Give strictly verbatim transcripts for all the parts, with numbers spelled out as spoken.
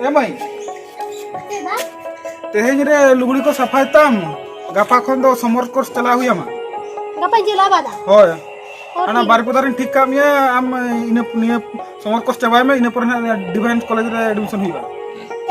ᱮ ᱢᱟᱹᱭ, ᱪᱮᱫ ᱫᱟ? ᱛᱮᱦᱮᱧ ᱨᱮ ᱞᱩᱜᱽᱲᱤ ᱠᱚ ᱥᱟᱯᱷᱟᱭ ᱛᱟᱢ, ᱜᱟᱯᱟ ᱠᱷᱚᱱ ᱫᱚ ᱥᱚᱢᱚᱨ ᱠᱳᱨᱥ ᱪᱟᱞᱟᱣ ᱦᱩᱭ ᱟᱢᱟ᱾ ᱜᱟᱯᱟᱧ ᱪᱟᱞᱟᱜᱼᱟ ᱵᱟᱫᱟ᱾ ᱦᱳᱭ᱾ ᱚ, ᱚᱱᱟ ᱴᱷᱤᱠ᱾ ᱵᱟᱨ ᱯᱮ ᱫᱤᱱ ᱴᱷᱤᱠ ᱠᱟᱜ ᱢᱮᱭᱟ, ᱟᱢ ᱤᱱᱟᱹ ᱱᱤᱭᱟᱹ ᱥᱚᱢᱚᱨ ᱠᱳᱨᱥ ᱪᱟᱵᱟᱭ ᱢᱮ, ᱤᱱᱟᱹ ᱯᱚᱨᱮ ᱱᱟᱜ ᱰᱤᱯᱷᱮᱱᱥ ᱠᱚᱞᱮᱡᱽ ᱨᱮ ᱮᱰᱢᱤᱥᱚᱱ ᱦᱩᱭᱩᱜᱼᱟ᱾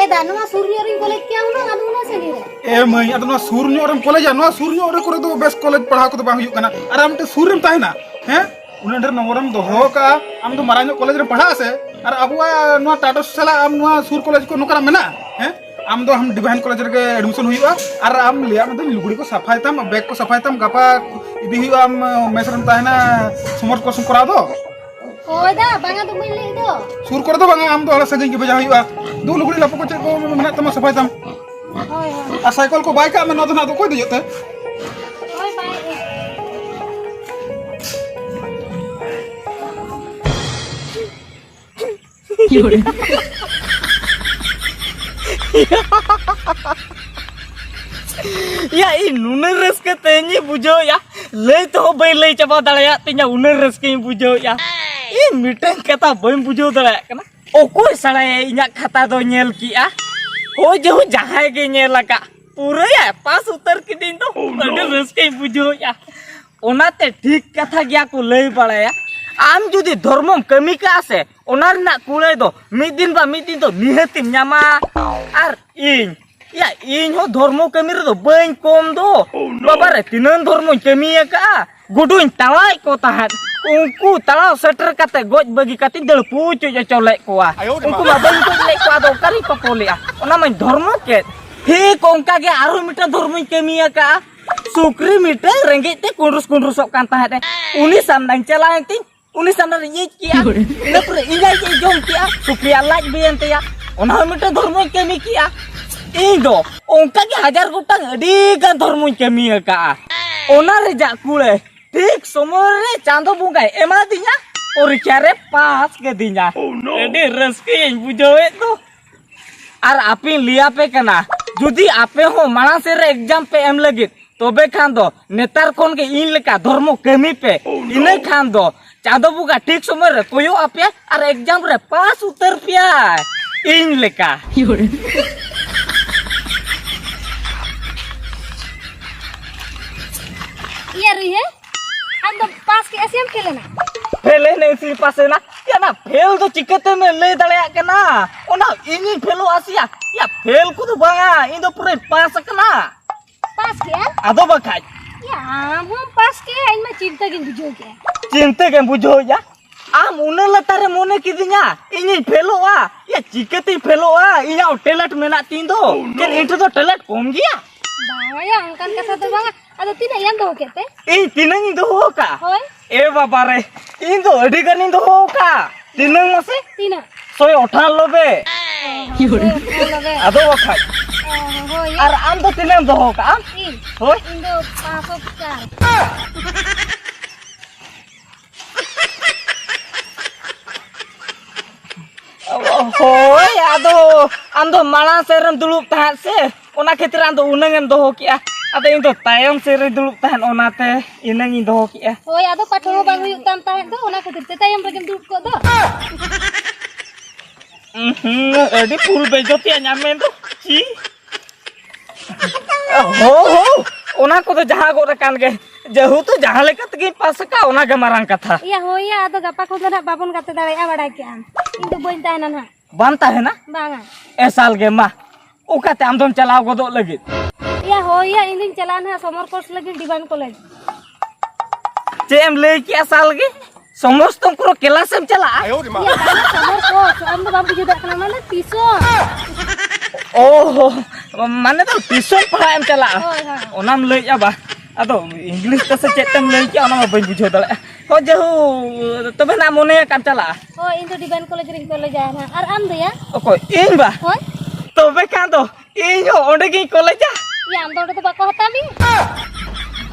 ᱮ ᱫᱟ, ᱱᱚᱣᱟ ᱥᱩᱨ ᱧᱚᱜ ᱨᱤᱧ ᱠᱚᱞᱮᱡᱽ ᱠᱮᱭᱟ ᱦᱩᱱᱟᱹᱝ, ᱟᱫᱚ ᱩᱱᱟᱹᱜ ᱥᱟᱺᱜᱤᱧ ᱨᱮ᱾ ᱮ ᱢᱟᱹᱭ, ᱟᱫᱚ ᱱᱚᱣᱟ ᱥᱩᱨ ᱧᱚᱜ ᱨᱮᱢ ᱠᱚᱞᱮᱡᱟ, ᱱᱚᱣᱟ ᱥᱩᱨ ᱧᱚᱜ ᱨᱮ ᱠᱚᱨᱮ ᱫᱚ ᱵᱮᱥ ᱠᱚᱞᱮᱡᱽ ᱯᱟᱲᱦᱟᱣ ᱠᱚᱫᱚ ᱵᱟᱝ ᱦᱩᱭᱩᱜ ᱠᱟᱱᱟ, ᱟᱨ ᱟᱢ ᱢᱤᱫᱴᱮᱱ ᱥᱩᱨ ᱨᱮᱢ ᱛᱟᱦᱮᱱᱟ, ᱦᱮᱸ? ᱩᱱᱟᱹᱜ ᱰᱷᱮᱨ ᱱᱚᱢᱵᱚᱨᱮᱢ ᱫᱚᱦᱚ ᱠᱟᱜᱼᱟ, ᱟᱢ ᱫᱚ ᱢᱟᱨᱟᱝ ᱧᱚᱜ ᱠᱚᱞᱮᱡᱽ ᱨᱮᱢ ᱯᱟᱲᱦᱟᱜᱼᱟ ᱥᱮ? ᱟᱨ ᱟᱵᱚᱣᱟᱜ ᱱᱚᱣᱟ ᱴᱟᱴᱚᱥ ᱥᱟᱞᱟᱜ ᱟᱢ ᱱᱚᱣᱟ ᱥᱩᱨ ᱠᱚᱞᱮᱡᱽ ᱠᱚ ᱱᱚᱝᱠᱟᱱᱟᱜ ᱢᱮᱱᱟᱜᱼᱟ? ᱦᱮᱸ, ᱟᱢ ᱫᱚ ᱟᱢ ᱰᱤᱵᱷᱟᱭᱤᱱ ᱠᱚᱞᱮᱡᱽ ᱨᱮᱜᱮ ᱮᱰᱢᱤᱥᱚᱱ ᱦᱩᱭᱩᱜᱼᱟ᱾ ᱟᱨ ᱟᱢ ᱞᱟᱹᱭᱟᱢ ᱫᱚ ᱞᱩᱜᱽᱲᱤ ᱠᱚ ᱥᱟᱯᱷᱟᱭ ᱛᱟᱢ, ᱵᱮᱜᱽ ᱠᱚ ᱥᱟᱯᱷᱟᱭ ᱛᱟᱢ, ᱜᱟᱯᱟ ᱤᱫᱤ ᱦᱩᱭᱩᱜᱼᱟ, ᱟᱢ ᱢᱮᱥ ᱨᱮᱢ ᱛᱟᱦᱮᱱᱟ, ᱥᱚᱢᱚᱨ ᱠᱳᱨᱥ ᱮᱢ ᱠᱚᱨᱟᱣ ᱫᱚ᱾ ᱦᱳᱭ ᱫᱟ, ᱵᱟᱝᱟ ᱫᱚ ᱵᱟᱹᱧ ᱞᱟᱹᱭ ᱫᱚ᱾ ᱥᱩᱨ ᱠᱚᱨᱮ ᱫᱚ ᱵᱟᱝᱟ, ᱟᱢ ᱫᱚ ᱟᱞᱮ ᱥᱟᱺᱜᱤᱧ ᱜᱮ ᱵᱷᱮᱡᱟ ᱦᱩᱭᱩᱜᱼᱟ᱾ ᱫᱩ ᱞᱩᱜᱽᱲᱤ ᱞᱟᱯᱚ ᱠᱚ ᱪᱮᱫ ᱠᱚ ᱢᱮᱱᱟᱜ ᱛᱟᱢᱟ, ᱥᱟᱯᱷᱟᱭ ᱛᱟᱢ᱾ ᱦᱳᱭ, ᱦᱳᱭ᱾ ᱟᱨ ᱥᱟᱭᱠᱮᱞ ᱠᱚ ᱵᱟᱭ ᱠᱟᱜ ᱢᱮ, ᱱᱚᱣᱟ ᱫᱚ ᱱᱟᱜ ᱫᱚ ᱚᱠᱚᱭ ᱫᱮᱡᱚᱜ ᱛᱮ? ᱦᱳᱭ, ᱵᱟᱭ ᱦᱮᱡ᱾ ᱭᱟ, ᱤᱧ ᱱᱩᱱᱟᱹᱜ ᱨᱟᱹᱥᱠᱟᱹ ᱛᱮᱦᱮᱧ ᱤᱧ ᱵᱩᱡᱷᱟᱹᱣᱮᱫᱼᱟ, ᱞᱟᱹᱭ ᱛᱮᱦᱚᱸ ᱵᱟᱹᱧ ᱞᱟᱹᱭ ᱪᱟᱵᱟ ᱫᱟᱲᱮᱭᱟᱜ ᱛᱤᱧᱟ, ᱩᱱᱟᱹᱜ ᱨᱟᱹᱥᱠᱟᱹᱧ ᱵᱩᱡᱷᱟᱹᱣᱮᱫᱼᱟ᱾ ᱤᱧ ᱢᱤᱫᱴᱟᱝ ᱠᱟᱛᱷᱟ ᱵᱟᱹᱧ ᱵᱩᱡᱷᱟᱹᱣ ᱫᱟᱲᱮᱭᱟᱜ ᱠᱟᱱᱟ, ᱚᱠᱚᱭ ᱥᱟᱲᱟᱭᱟ ᱤᱧᱟᱹᱜ ᱠᱷᱟᱛᱟ ᱫᱚ ᱧᱮᱞ ᱠᱮᱜᱼᱟ? ᱦᱳᱭ, ᱡᱮᱦᱩ ᱡᱟᱦᱟᱸᱭ ᱜᱮ ᱧᱮᱞ ᱟᱠᱟᱫ, ᱯᱩᱨᱟᱹᱭᱟ ᱯᱟᱥ ᱩᱛᱟᱹᱨ ᱠᱤᱫᱤᱧ ᱫᱚ᱾ ᱟᱹᱰᱤ ᱨᱟᱹᱥᱠᱟᱹᱧ ᱵᱩᱡᱷᱟᱹᱣᱮᱫᱼᱟ᱾ ᱚᱱᱟᱛᱮ ᱴᱷᱤᱠ ᱠᱟᱛᱷᱟ ᱜᱮᱭᱟ ᱠᱚ ᱞᱟᱹᱭ ᱵᱟᱲᱟᱭᱟ, ᱟᱢ ᱡᱩᱫᱤ ᱫᱷᱚᱨᱢᱚᱢ ᱠᱟᱹᱢᱤ ᱠᱟᱜᱼᱟ ᱥᱮ, ᱚᱱᱟ ᱨᱮᱱᱟᱜ ᱠᱩᱲᱟᱹᱭ ᱫᱚ ᱢᱤᱫ ᱫᱤᱱ ᱵᱟ ᱢᱤᱫ ᱫᱤᱱ ᱫᱚ ᱱᱤᱦᱟᱹᱛᱤᱢ ᱧᱟᱢᱟ᱾ ᱟᱨ ᱤᱧ, ᱭᱟ, ᱤᱧ ᱦᱚᱸ ᱫᱷᱚᱨᱢᱚ ᱠᱟᱹᱢᱤ ᱨᱮᱫᱚ ᱵᱟᱹᱧ ᱠᱚᱢ ᱫᱚ᱾ ᱵᱟᱵᱟ ᱨᱮ, ᱛᱤᱱᱟᱹᱝ ᱫᱷᱚᱨᱢᱚᱧ ᱠᱟᱹᱢᱤ ᱟᱠᱟᱜᱼᱟ᱾ ᱜᱩᱰᱩᱧ ᱛᱟᱲᱟᱣᱮᱫ ᱠᱚ ᱛᱟᱦᱮᱸᱫ, ᱩᱱᱠᱩ ᱛᱟᱲᱟᱣ ᱥᱮᱴᱮᱨ ᱠᱟᱛᱮ ᱜᱚᱡ ᱵᱟᱹᱜᱤ ᱠᱟᱛᱮᱧ ᱫᱟᱹᱲ ᱯᱩᱪᱩᱡ ᱦᱚᱪᱚ ᱞᱮᱫ ᱠᱚᱣᱟ᱾ ᱩᱱᱠᱩ ᱢᱟ ᱵᱟᱹᱧ ᱜᱚᱡ ᱞᱮᱫ ᱠᱚᱣᱟ, ᱟᱫᱚ ᱚᱠᱟᱨᱤᱧ ᱯᱟᱯᱚ ᱞᱮᱜᱼᱟ? ᱚᱱᱟ ᱢᱟᱧ ᱫᱷᱚᱨᱢᱚ ᱠᱮᱫ᱾ ᱴᱷᱤᱠ ᱚᱱᱠᱟ ᱜᱮ ᱟᱨᱦᱚᱸ ᱢᱤᱫᱴᱟᱝ ᱫᱷᱚᱨᱢᱚᱧ ᱠᱟᱹᱢᱤ ᱟᱠᱟᱜᱼᱟ᱾ ᱥᱩᱠᱨᱤ ᱢᱤᱫᱴᱟᱝ ᱨᱮᱸᱜᱮᱡ ᱛᱮ ᱠᱩᱸᱰᱨᱩᱥ ᱠᱩᱸᱰᱨᱩᱥᱚᱜ ᱠᱟᱱ ᱛᱟᱦᱮᱸᱫ ᱮ᱾ ᱩᱱᱤ ᱥᱟᱢᱱᱟᱧ ᱪᱟᱞᱟᱣᱮᱱ ᱛᱤᱧ, ᱩᱱᱤ ᱥᱟᱢᱱᱟ ᱨᱮᱧ ᱤᱡ ᱠᱮᱜᱼᱟ᱾ ᱤᱱᱟᱹ ᱯᱚᱨᱮ ᱤᱧ ᱟᱡ ᱤᱧ ᱡᱚᱢ ᱠᱮᱜᱼᱟ, ᱥᱩᱠᱨᱤᱭᱟᱜ ᱞᱟᱡ ᱵᱤᱭᱮᱱ ᱛᱟᱭᱟ᱾ ᱚᱱᱟ ᱦᱚᱸ ᱢᱤᱫᱴᱟᱝ ᱫᱷᱚᱨᱢᱚᱧ ᱠᱟᱹᱢᱤ ᱠᱮᱜᱼᱟ᱾ ᱤᱧ ᱫᱚ ᱚᱱᱠᱟ ᱜᱮ ᱦᱟᱡᱟᱨ ᱜᱚᱴᱟᱝ ᱟᱹᱰᱤ ᱜᱟᱱ ᱫᱷᱚᱨᱢᱚᱧ ᱠᱟᱹᱢᱤ ᱟᱠᱟᱜᱼᱟ᱾ ᱚᱱᱟ ᱨᱮᱭᱟᱜ ᱠᱩᱲᱟᱹᱭ ᱴᱷᱤᱠ ᱥᱚᱢᱚᱭ ᱨᱮ ᱪᱟᱸᱫᱚ ᱵᱚᱸᱜᱟᱭ ᱮᱢᱟᱫᱤᱧᱟ, ᱯᱚᱨᱤᱠᱠᱷᱟ ᱨᱮ ᱯᱟᱥ ᱠᱟᱹᱫᱤᱧᱟ᱾ ᱟᱹᱰᱤ ᱨᱟᱹᱥᱠᱟᱹᱧ ᱵᱩᱡᱷᱟᱹᱣᱮᱫ ᱫᱚ᱾ ᱟᱨ ᱟᱯᱮᱧ ᱞᱟᱹᱭᱟᱯᱮ ᱠᱟᱱᱟ, ᱡᱩᱫᱤ ᱟᱯᱮ ᱦᱚᱸ ᱢᱟᱲᱟᱝ ᱥᱮᱫ ᱨᱮ ᱮᱠᱡᱟᱢ ᱯᱮ ᱮᱢ ᱞᱟᱹᱜᱤᱫ, ᱛᱚᱵᱮ ᱠᱷᱟᱱ ᱫᱚ ᱱᱮᱛᱟᱨ ᱠᱷᱚᱱ ᱜᱮ ᱤᱧ ᱞᱮᱠᱟ ᱫᱷᱚᱨᱢᱚ ᱠᱟᱹᱢᱤ ᱯᱮ᱾ ᱤᱱᱟᱹ ᱠᱷᱟᱱ ᱫᱚ ᱪᱟᱸᱫᱚ ᱵᱚᱸᱜᱟ ᱴᱷᱤᱠ ᱥᱚᱢᱚᱭ ᱨᱮ ᱠᱚᱭᱚᱜ ᱟᱯᱮᱭᱟ ᱟᱨ ᱮᱠᱡᱟᱢ ᱨᱮ ᱯᱟᱥ ᱩᱛᱟᱹᱨ ᱯᱮᱭᱟᱭ᱾ ᱤᱧ ᱞᱮᱠᱟ᱾ ᱤᱭᱟᱹ ᱨᱩᱭ ᱦᱮ, ᱟᱢ ᱫᱚ ᱯᱟᱥ ᱠᱮᱜᱼᱟ ᱥᱮᱢ ᱯᱷᱮᱞ ᱮᱱᱟ? ᱯᱷᱮᱞ ᱮᱱᱟᱹᱧ ᱥᱮ ᱯᱟᱥ ᱮᱱᱟ? ᱭᱟ, ᱚᱱᱟ ᱯᱷᱮᱞ ᱫᱚ ᱪᱤᱠᱟᱹᱛᱮᱢ ᱞᱟᱹᱭ ᱫᱟᱲᱮᱭᱟᱜ ᱠᱟᱱᱟ? ᱚᱱᱟ ᱤᱧᱤᱧ ᱯᱷᱮᱞᱚᱜᱼᱟ ᱥᱮᱭᱟ? ᱭᱟ, ᱯᱷᱮᱞ ᱠᱚᱫᱚ ᱵᱟᱝᱟ, ᱤᱧ ᱫᱚ ᱯᱩᱨᱟᱹᱧ ᱯᱟᱥ ᱟᱠᱟᱱᱟ᱾ ᱯᱟᱥ ᱠᱮᱜᱼᱟ? ᱟᱫᱚ ᱵᱟᱠᱷᱟᱡ᱾ ᱭᱟ, ᱟᱢ ᱦᱚᱸᱢ ᱯᱟᱥ ᱠᱮᱜᱼᱟ, ᱤᱧ ᱢᱟ ᱪᱤᱱᱛᱟᱹ ᱜᱤᱧ ᱵᱩᱡᱷᱟᱹᱣ ᱠᱮᱜᱼᱟ᱾ ᱪᱤᱱᱛᱟᱹ ᱜᱮᱢ ᱵᱩᱡᱷᱟᱹᱣᱮᱫᱼᱟ? ᱟᱢ ᱩᱱᱟᱹᱜ ᱞᱟᱛᱟᱨ ᱨᱮ ᱢᱚᱱᱮ ᱠᱤᱫᱤᱧᱟ, ᱤᱧᱤᱧ ᱯᱷᱮᱞᱚᱜᱼᱟ? ᱭᱟ, ᱪᱤᱠᱟᱹᱛᱤᱧ ᱯᱷᱮᱞᱚᱜᱼᱟ? ᱤᱧᱟᱹᱜ ᱴᱮᱞᱮᱱᱴ ᱢᱮᱱᱟᱜ ᱛᱤᱧ ᱫᱚ᱾ ᱪᱮᱫ ᱤᱧ ᱴᱷᱮᱱ ᱫᱚ ᱴᱮᱞᱮᱱᱴ ᱠᱚᱢ ᱜᱮᱭᱟ? ᱵᱟᱝᱟ ᱭᱟ, ᱚᱱᱠᱟᱱ ᱠᱟᱛᱷᱟ ᱫᱚ ᱵᱟᱝᱟ᱾ ᱟᱫᱚ ᱛᱤᱱᱟᱹᱜ ᱭᱟᱢ ᱫᱚᱦᱚ ᱠᱮᱫ ᱛᱮ? ᱤᱧ ᱛᱤᱱᱟᱹᱜ ᱤᱧ ᱫᱚᱦᱚ ᱟᱠᱟᱫᱼᱟ? ᱦᱳᱭ᱾ ᱮ ᱵᱟᱵᱟ ᱨᱮ, ᱤᱧ ᱫᱚ ᱟᱹᱰᱤ ᱜᱟᱱᱤᱧ ᱫᱚᱦᱚ ᱟᱠᱟᱫᱼᱟ᱾ ᱛᱤᱱᱟᱹᱝ ᱢᱟᱥᱮ? ᱛᱤᱱᱟᱹᱜ? ᱥᱚᱭ ᱟᱴᱷᱟᱱᱚᱵᱵᱳᱭ᱾ ᱚ, ᱦᱳᱭ, ᱚᱱᱟ ᱜᱮ᱾ ᱟᱫᱚ ᱵᱟᱠᱷᱟᱡ᱾ ᱚ, ᱦᱳᱭ᱾ ᱟᱨ ᱟᱢ ᱫᱚ ᱛᱤᱱᱟᱹᱜ ᱮᱢ ᱫᱚᱦᱚ ᱟᱠᱟᱫᱼᱟ? ᱤᱧ? ᱦᱳᱭ᱾ ᱤᱧ ᱫᱚ ᱯᱟᱸᱪᱥᱚ ᱪᱟᱨ᱾ ᱦᱳᱭ, ᱟᱫᱚ ᱟᱢ ᱫᱚ ᱢᱟᱲᱟᱝ ᱥᱮᱫ ᱨᱮᱢ ᱫᱩᱲᱩᱵ ᱛᱟᱦᱮᱸᱫ ᱥᱮ, ᱚᱱᱟ ᱠᱷᱟᱹᱛᱤᱨ ᱟᱢ ᱫᱚ ᱩᱱᱟᱹᱝ ᱮᱢ ᱫᱚᱦᱚ ᱠᱮᱜᱼᱟ᱾ ᱟᱫᱚ ᱤᱧ ᱫᱚ ᱛᱟᱭᱚᱢ ᱥᱮᱫ ᱨᱮᱧ ᱫᱩᱲᱩᱵ ᱛᱟᱦᱮᱸᱫ, ᱚᱱᱟᱛᱮ ᱤᱱᱟᱹᱝ ᱤᱧ ᱫᱚᱦᱚ ᱠᱮᱜᱼᱟ᱾ ᱦᱳᱭ, ᱟᱫᱚ ᱯᱟᱴᱷᱚᱱ ᱦᱚᱸ ᱵᱟᱝ ᱦᱩᱭᱩᱜ ᱛᱟᱢ ᱛᱟᱦᱮᱸᱫ ᱫᱚ, ᱚᱱᱟ ᱠᱷᱟᱹᱛᱤᱨ ᱛᱮ ᱛᱟᱭᱚᱢ ᱨᱮᱜᱮᱢ ᱫᱩᱲᱩᱵ ᱠᱚᱜ ᱫᱚ᱾ ᱩᱸᱦᱩᱸ, ᱟᱹᱰᱤ ᱯᱷᱩᱞ ᱵᱮᱡᱚᱛᱤᱭᱟᱹᱧ ᱟᱢ ᱢᱮᱱ ᱫᱚ᱾ ᱪᱤ? ᱦᱳ, ᱦᱳ, ᱚᱱᱟ ᱠᱚᱫᱚ ᱡᱟᱦᱟᱸ ᱜᱚᱫ ᱟᱠᱟᱱ ᱜᱮ, ᱡᱮᱦᱮᱛᱩ ᱡᱟᱦᱟᱸ ᱞᱮᱠᱟ ᱛᱮᱜᱮᱧ ᱯᱟᱥ ᱟᱠᱟᱫ, ᱚᱱᱟ ᱜᱮ ᱢᱟᱨᱟᱝ ᱠᱟᱛᱷᱟ᱾ ᱤᱭᱟᱹ, ᱦᱳᱭ ᱭᱟ, ᱟᱫᱚ ᱜᱟᱯᱟ ᱠᱷᱚᱱ ᱫᱚ ᱱᱟᱦᱟᱜ ᱵᱟᱵᱚᱱ ᱜᱟᱛᱮ ᱫᱟᱲᱮᱭᱟᱜᱼᱟ, ᱵᱟᱲᱟᱭ ᱠᱮᱜᱼᱟᱢ᱾ ᱤᱧ ᱫᱚ ᱵᱟᱹᱧ ᱛᱟᱦᱮᱱᱟ ᱱᱟᱦᱟᱜ᱾ ᱵᱟᱢ ᱛᱟᱦᱮᱱᱟ? ᱵᱟᱝᱟ᱾ ᱮ ᱥᱟᱞ ᱜᱮ ᱢᱟ, ᱚᱠᱟᱛᱮ ᱟᱢ ᱫᱚᱢ ᱪᱟᱞᱟᱣ ᱜᱚᱫᱚᱜ ᱞᱟᱹᱜᱤᱫ? ᱤᱭᱟᱹ, ᱦᱳᱭ ᱭᱟ, ᱤᱧ ᱫᱩᱧ ᱪᱟᱞᱟᱜᱼᱟ ᱱᱟᱦᱟᱜ ᱥᱚᱢᱚᱨ ᱠᱳᱨᱥ ᱞᱟᱹᱜᱤᱫ ᱰᱤᱵᱟᱱ ᱠᱚᱞᱮᱡᱽ᱾ ᱪᱮᱫ ᱮᱢ ᱞᱟᱹᱭ ᱠᱮᱜᱼᱟ ᱥᱟᱞ ᱜᱮ? ᱥᱚᱢᱚᱥᱛᱚᱝᱠᱚᱨ ᱠᱮᱞᱟᱥ ᱮᱢ ᱪᱟᱞᱟᱜᱼᱟ? ᱤᱭᱟᱹ, ᱵᱟᱝᱟ, ᱥᱚᱢᱚᱨ ᱠᱳᱨᱥ, ᱟᱢ ᱫᱚ ᱵᱟᱢ ᱵᱩᱡᱷᱟᱹᱣ ᱫᱟᱲᱮᱭᱟᱜ ᱠᱟᱱᱟ, ᱢᱟᱱᱮ ᱴᱤᱭᱩᱥᱚᱱ᱾ ᱚ, ᱢᱟᱱᱮ ᱫᱚ ᱴᱤᱭᱩᱥᱚᱱ ᱯᱟᱲᱦᱟᱜ ᱮᱢ ᱪᱟᱞᱟᱜᱼᱟ? ᱦᱳᱭ, ᱦᱳᱭ᱾ ᱚᱱᱟᱢ ᱞᱟᱹᱭᱮᱜᱼᱟ ᱵᱟ? ᱟᱫᱚ ᱤᱝᱞᱤᱥ ᱛᱮ ᱥᱮ ᱪᱮᱫ ᱛᱮᱢ ᱞᱟᱹᱭ ᱠᱮᱜᱼᱟ, ᱚᱱᱟ ᱢᱟ ᱵᱟᱹᱧ ᱵᱩᱡᱷᱟᱹᱣ ᱫᱟᱲᱮᱭᱟᱜᱼᱟ᱾ ᱦᱳᱭ, ᱡᱟᱦᱳ, ᱛᱚᱵᱮ ᱱᱟᱜ ᱢᱚᱱᱮ ᱟᱠᱟᱫ ᱪᱟᱞᱟᱜᱼᱟ᱾ ᱦᱳᱭ, ᱤᱧ ᱫᱚ ᱰᱤᱵᱟᱱ ᱠᱚᱞᱮᱡᱽ ᱨᱤᱧ ᱠᱚᱞᱮᱡᱟ ᱱᱟᱦᱟᱜ᱾ ᱟᱨ ᱟᱢ ᱫᱚ ᱭᱟ? ᱚᱠᱚᱭ? ᱤᱧ ᱵᱟ? ᱦᱳᱭ᱾ ᱛᱚᱵᱮ ᱠᱷᱟᱱ ᱫᱚ ᱤᱧ ᱦᱚᱸ ᱚᱸᱰᱮ ᱜᱤᱧ ᱠᱚᱞᱮᱡᱟ᱾ ᱭᱟ, ᱟᱢ ᱫᱚ ᱚᱸᱰᱮ ᱫᱚ ᱵᱟᱠᱚ ᱦᱟᱛᱟᱣ ᱢᱮᱭᱟ?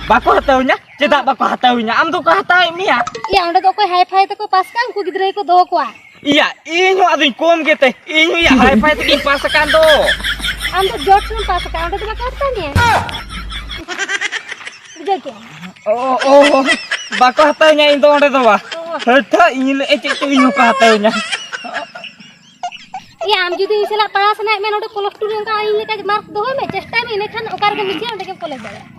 ᱵᱟᱠᱚ ᱦᱟᱛᱟᱣᱤᱧᱟ? ᱪᱮᱫᱟᱜ ᱵᱟᱠᱚ ᱦᱟᱛᱟᱣᱤᱧᱟ? ᱟᱢ ᱫᱚᱠᱚ ᱦᱟᱛᱟᱣᱮᱫ ᱢᱮᱭᱟ᱾ ᱭᱟ, ᱚᱸᱰᱮ ᱫᱚ ᱚᱠᱚᱭ ᱦᱟᱭ ᱯᱷᱟᱭ ᱛᱮᱠᱚ ᱯᱟᱥ ᱠᱟᱜᱼᱟ, ᱩᱱᱠᱩ ᱜᱤᱫᱽᱨᱟᱹ ᱜᱮᱠᱚ ᱫᱚᱦᱚ ᱠᱚᱣᱟ᱾ ᱤᱭᱟ, ᱤᱧ ᱦᱚᱸ ᱟᱫᱚᱧ ᱠᱚᱢ ᱜᱮᱛᱮ, ᱤᱧ ᱦᱚᱸ ᱭᱟ ᱦᱟᱭ ᱯᱷᱟᱭ ᱛᱮᱜᱤᱧ ᱯᱟᱥ ᱟᱠᱟᱱ ᱫᱚ᱾ ᱟᱢ ᱫᱚ ᱡᱚᱴ ᱥᱮᱢ ᱯᱟᱥ ᱟᱠᱟᱫᱼᱟ, ᱚᱸᱰᱮ ᱫᱚ ᱵᱟᱠᱚ ᱦᱟᱛᱟᱣ ᱢᱮᱭᱟ? ᱵᱩᱡᱷᱟᱹᱣ ᱠᱮᱜᱼᱟᱢ? ᱚ, ᱚ, ᱵᱟᱠᱚ ᱦᱟᱛᱟᱣᱤᱧᱟ ᱤᱧ ᱫᱚ ᱚᱸᱰᱮ ᱫᱚ ᱵᱟ᱾ ᱚ᱾ ᱦᱟᱹᱴ, ᱤᱧ ᱞᱟᱹᱭᱮᱫ ᱪᱮᱫ ᱪᱚ ᱤᱧ ᱦᱚᱸᱠᱚ ᱦᱟᱛᱟᱣᱤᱧᱟ᱾ ᱮᱭᱟ, ᱟᱢ ᱡᱩᱫᱤ ᱤᱧ ᱥᱟᱞᱟᱜ ᱯᱟᱲᱦᱟᱣ ᱥᱟᱱᱟᱭᱮᱫ ᱢᱮᱭᱟ, ᱱᱚᱰᱮ ᱯᱞᱟᱥ ᱴᱩ ᱨᱮ ᱚᱱᱠᱟ ᱤᱧ ᱞᱮᱠᱟ ᱢᱟᱨᱠ ᱫᱚᱦᱚᱭ ᱢᱮ, ᱪᱮᱥᱴᱟᱭ ᱢᱮ, ᱤᱱᱟᱹᱠᱷᱟᱱ ᱚᱠᱟ ᱨᱮᱜᱮᱢ ᱤᱫᱤᱭᱟ, ᱚᱸᱰᱮ ᱜᱮᱢ ᱠᱚᱞᱮᱡᱽ ᱫᱟᱲᱮᱭᱟᱜᱼᱟ᱾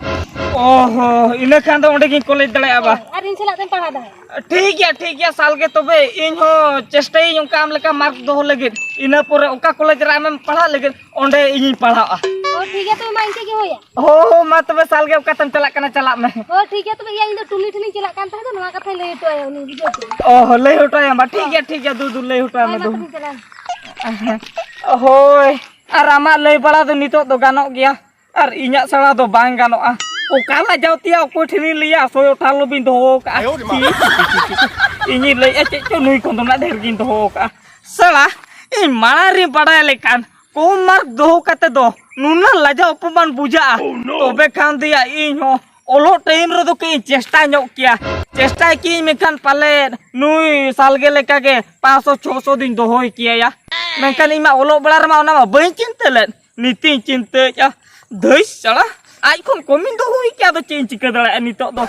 ᱚ ᱦᱚᱸ, ᱤᱱᱟᱹ ᱠᱷᱟᱱ ᱫᱚ ᱚᱸᱰᱮ ᱜᱤᱧ ᱠᱚᱞᱮᱡᱽ ᱫᱟᱲᱮᱭᱟᱜᱼᱟ ᱵᱟ? ᱦᱳᱭ, ᱟᱨ ᱤᱧ ᱥᱟᱞᱟᱜ ᱛᱮᱢ ᱯᱟᱲᱦᱟᱣ ᱫᱟᱲᱮᱭᱟᱜᱼᱟ᱾ ᱴᱷᱤᱠ ᱜᱮᱭᱟ, ᱴᱷᱤᱠ ᱜᱮᱭᱟ, ᱥᱟᱞᱜᱮ ᱛᱚᱵᱮ ᱤᱧ ᱦᱚᱸ ᱪᱮᱥᱴᱟᱭᱟᱹᱧ ᱚᱱᱠᱟ ᱟᱢ ᱞᱮᱠᱟ ᱢᱟᱨᱠ ᱫᱚᱦᱚ ᱞᱟᱹᱜᱤᱫ᱾ ᱤᱱᱟᱹ ᱯᱚᱨᱮ ᱚᱠᱟ ᱠᱚᱞᱮᱡᱽ ᱨᱮ ᱟᱢᱮᱢ ᱯᱟᱲᱦᱟᱜ ᱞᱟᱹᱜᱤᱫ, ᱚᱸᱰᱮ ᱤᱧᱤᱧ ᱯᱟᱲᱦᱟᱜᱼᱟ᱾ ᱚ, ᱴᱷᱤᱠ ᱜᱮᱭᱟ, ᱛᱚᱵᱮ ᱢᱟ ᱤᱱᱠᱟᱹ ᱜᱮ ᱦᱩᱭᱟ᱾ ᱦᱳ, ᱢᱟ ᱛᱚᱵᱮ ᱥᱟᱞᱜᱮ ᱚᱠᱟᱛᱮᱢ ᱪᱟᱞᱟᱜ ᱠᱟᱱᱟ, ᱪᱟᱞᱟᱜ ᱢᱮ᱾ ᱦᱳ, ᱴᱷᱤᱠ ᱜᱮᱭᱟ, ᱛᱚᱵᱮ ᱤᱭᱟᱹ, ᱤᱧ ᱫᱚ ᱴᱩᱞᱤ ᱴᱷᱮᱱᱤᱧ ᱪᱟᱞᱟᱜ ᱠᱟᱱ ᱛᱟᱦᱮᱸ ᱫᱚ, ᱱᱚᱣᱟ ᱠᱟᱛᱷᱟᱧ ᱞᱟᱹᱭ ᱦᱚᱴᱚ ᱟᱭᱟ, ᱩᱱᱤ ᱵᱩᱡᱷᱟᱹᱣ ᱠᱮᱫᱟ᱾ ᱚ ᱦᱚᱸ, ᱞᱟᱹᱭ ᱦᱚᱴᱚ ᱟᱭᱟᱢ ᱵᱟ, ᱴᱷᱤᱠ ᱜᱮᱭᱟ, ᱴᱷᱤᱠ ᱜᱮᱭᱟ, ᱫᱩ ᱫᱩ, ᱞᱟᱹᱭ ᱦᱚᱴᱚ ᱟᱭ ᱦᱳᱭ, ᱢᱮ ᱢᱟ ᱫᱩ᱾ ᱛᱚᱵᱮᱧ ᱪᱟᱞᱟᱜᱼᱟ᱾ ᱦᱳᱭ, ᱟᱨ ᱟᱢᱟᱜ ᱞᱟᱹᱭ ᱵᱟᱲᱟ ᱫᱚ ᱱᱤᱛᱚᱜ ᱫᱚ ᱜᱟᱱᱚᱜ ᱜᱮᱭᱟ, ᱟᱨ ᱤᱧᱟᱹᱜ ᱥᱟᱲᱟ ᱫᱚ ᱵᱟᱝ ᱜᱟᱱᱚᱜᱼᱟ᱾ ᱚᱠᱟ ᱞᱟᱡᱟᱣ ᱛᱮᱭᱟ ᱚᱠᱚᱭ ᱴᱷᱮᱱᱤᱧ ᱞᱟᱹᱭᱟ, ᱥᱚᱭ ᱚᱴᱷᱟᱨᱚ ᱵᱤᱱ ᱫᱚᱦᱚ ᱟᱠᱟᱫᱼᱟ᱾ ᱤᱧᱤᱧ ᱞᱟᱹᱭᱮᱫᱼᱟ ᱪᱮᱫ ᱪᱚ, ᱱᱩᱭ ᱠᱷᱚᱱ ᱫᱚ ᱱᱟᱜ ᱰᱷᱮᱨ ᱜᱤᱧ ᱫᱚᱦᱚ ᱟᱠᱟᱫᱼᱟ᱾ ᱥᱟᱲᱟ, ᱤᱧ ᱢᱟᱲᱟᱝ ᱨᱤᱧ ᱵᱟᱲᱟᱭ ᱞᱮᱠᱷᱟᱱ ᱠᱚᱢ ᱢᱟᱨᱠ ᱫᱚᱦᱚ ᱠᱟᱛᱮ ᱫᱚ ᱱᱩᱱᱟᱹᱜ ᱞᱟᱡᱟᱣ ᱚᱯᱚᱢᱟᱱ ᱵᱩᱡᱷᱟᱹᱜᱼᱟ᱾ ᱛᱚᱵᱮ ᱠᱷᱟᱱ ᱫᱚᱭᱟ ᱤᱧ ᱦᱚᱸ ᱚᱞᱚᱜ ᱴᱟᱭᱤᱢ ᱨᱮᱫᱚ ᱠᱟᱹᱡ ᱤᱧ ᱪᱮᱥᱴᱟ ᱧᱚᱜ ᱠᱮᱭᱟ᱾ ᱪᱮᱥᱴᱟᱭ ᱠᱤᱭᱟᱹᱧ ᱢᱮᱱᱠᱷᱟᱱ ᱯᱟᱞᱮᱫ ᱱᱩᱭ ᱥᱟᱞᱜᱮ ᱞᱮᱠᱟᱜᱮ ᱯᱟᱸᱪᱥᱚ ᱪᱷᱚᱥᱚ ᱫᱚᱧ ᱫᱚᱦᱚᱭ ᱠᱮᱭᱟᱭᱟ᱾ ᱢᱮᱱᱠᱷᱟᱱ ᱤᱧ ᱢᱟ ᱚᱞᱚᱜ ᱵᱮᱲᱟ ᱨᱮᱢᱟ ᱚᱱᱟ ᱢᱟ ᱵᱟᱹᱧ ᱪᱤᱱᱛᱟᱹ ᱞᱮᱫ᱾ ᱱᱤᱛᱤᱧ ᱪᱤᱱᱛᱟᱹᱭᱮᱫᱼᱟ, ᱫᱷᱟᱹᱭ ᱥᱟᱲᱟ, ᱟᱡ ᱠᱷᱚᱱ ᱠᱚᱢᱤᱧ ᱫᱚᱦᱚᱭ ᱠᱮᱭᱟ, ᱟᱫᱚ ᱪᱮᱫ ᱤᱧ ᱪᱤᱠᱟᱹ ᱫᱟᱲᱮᱭᱟᱜᱼᱟ ᱱᱤᱛᱚᱜ ᱫᱚ?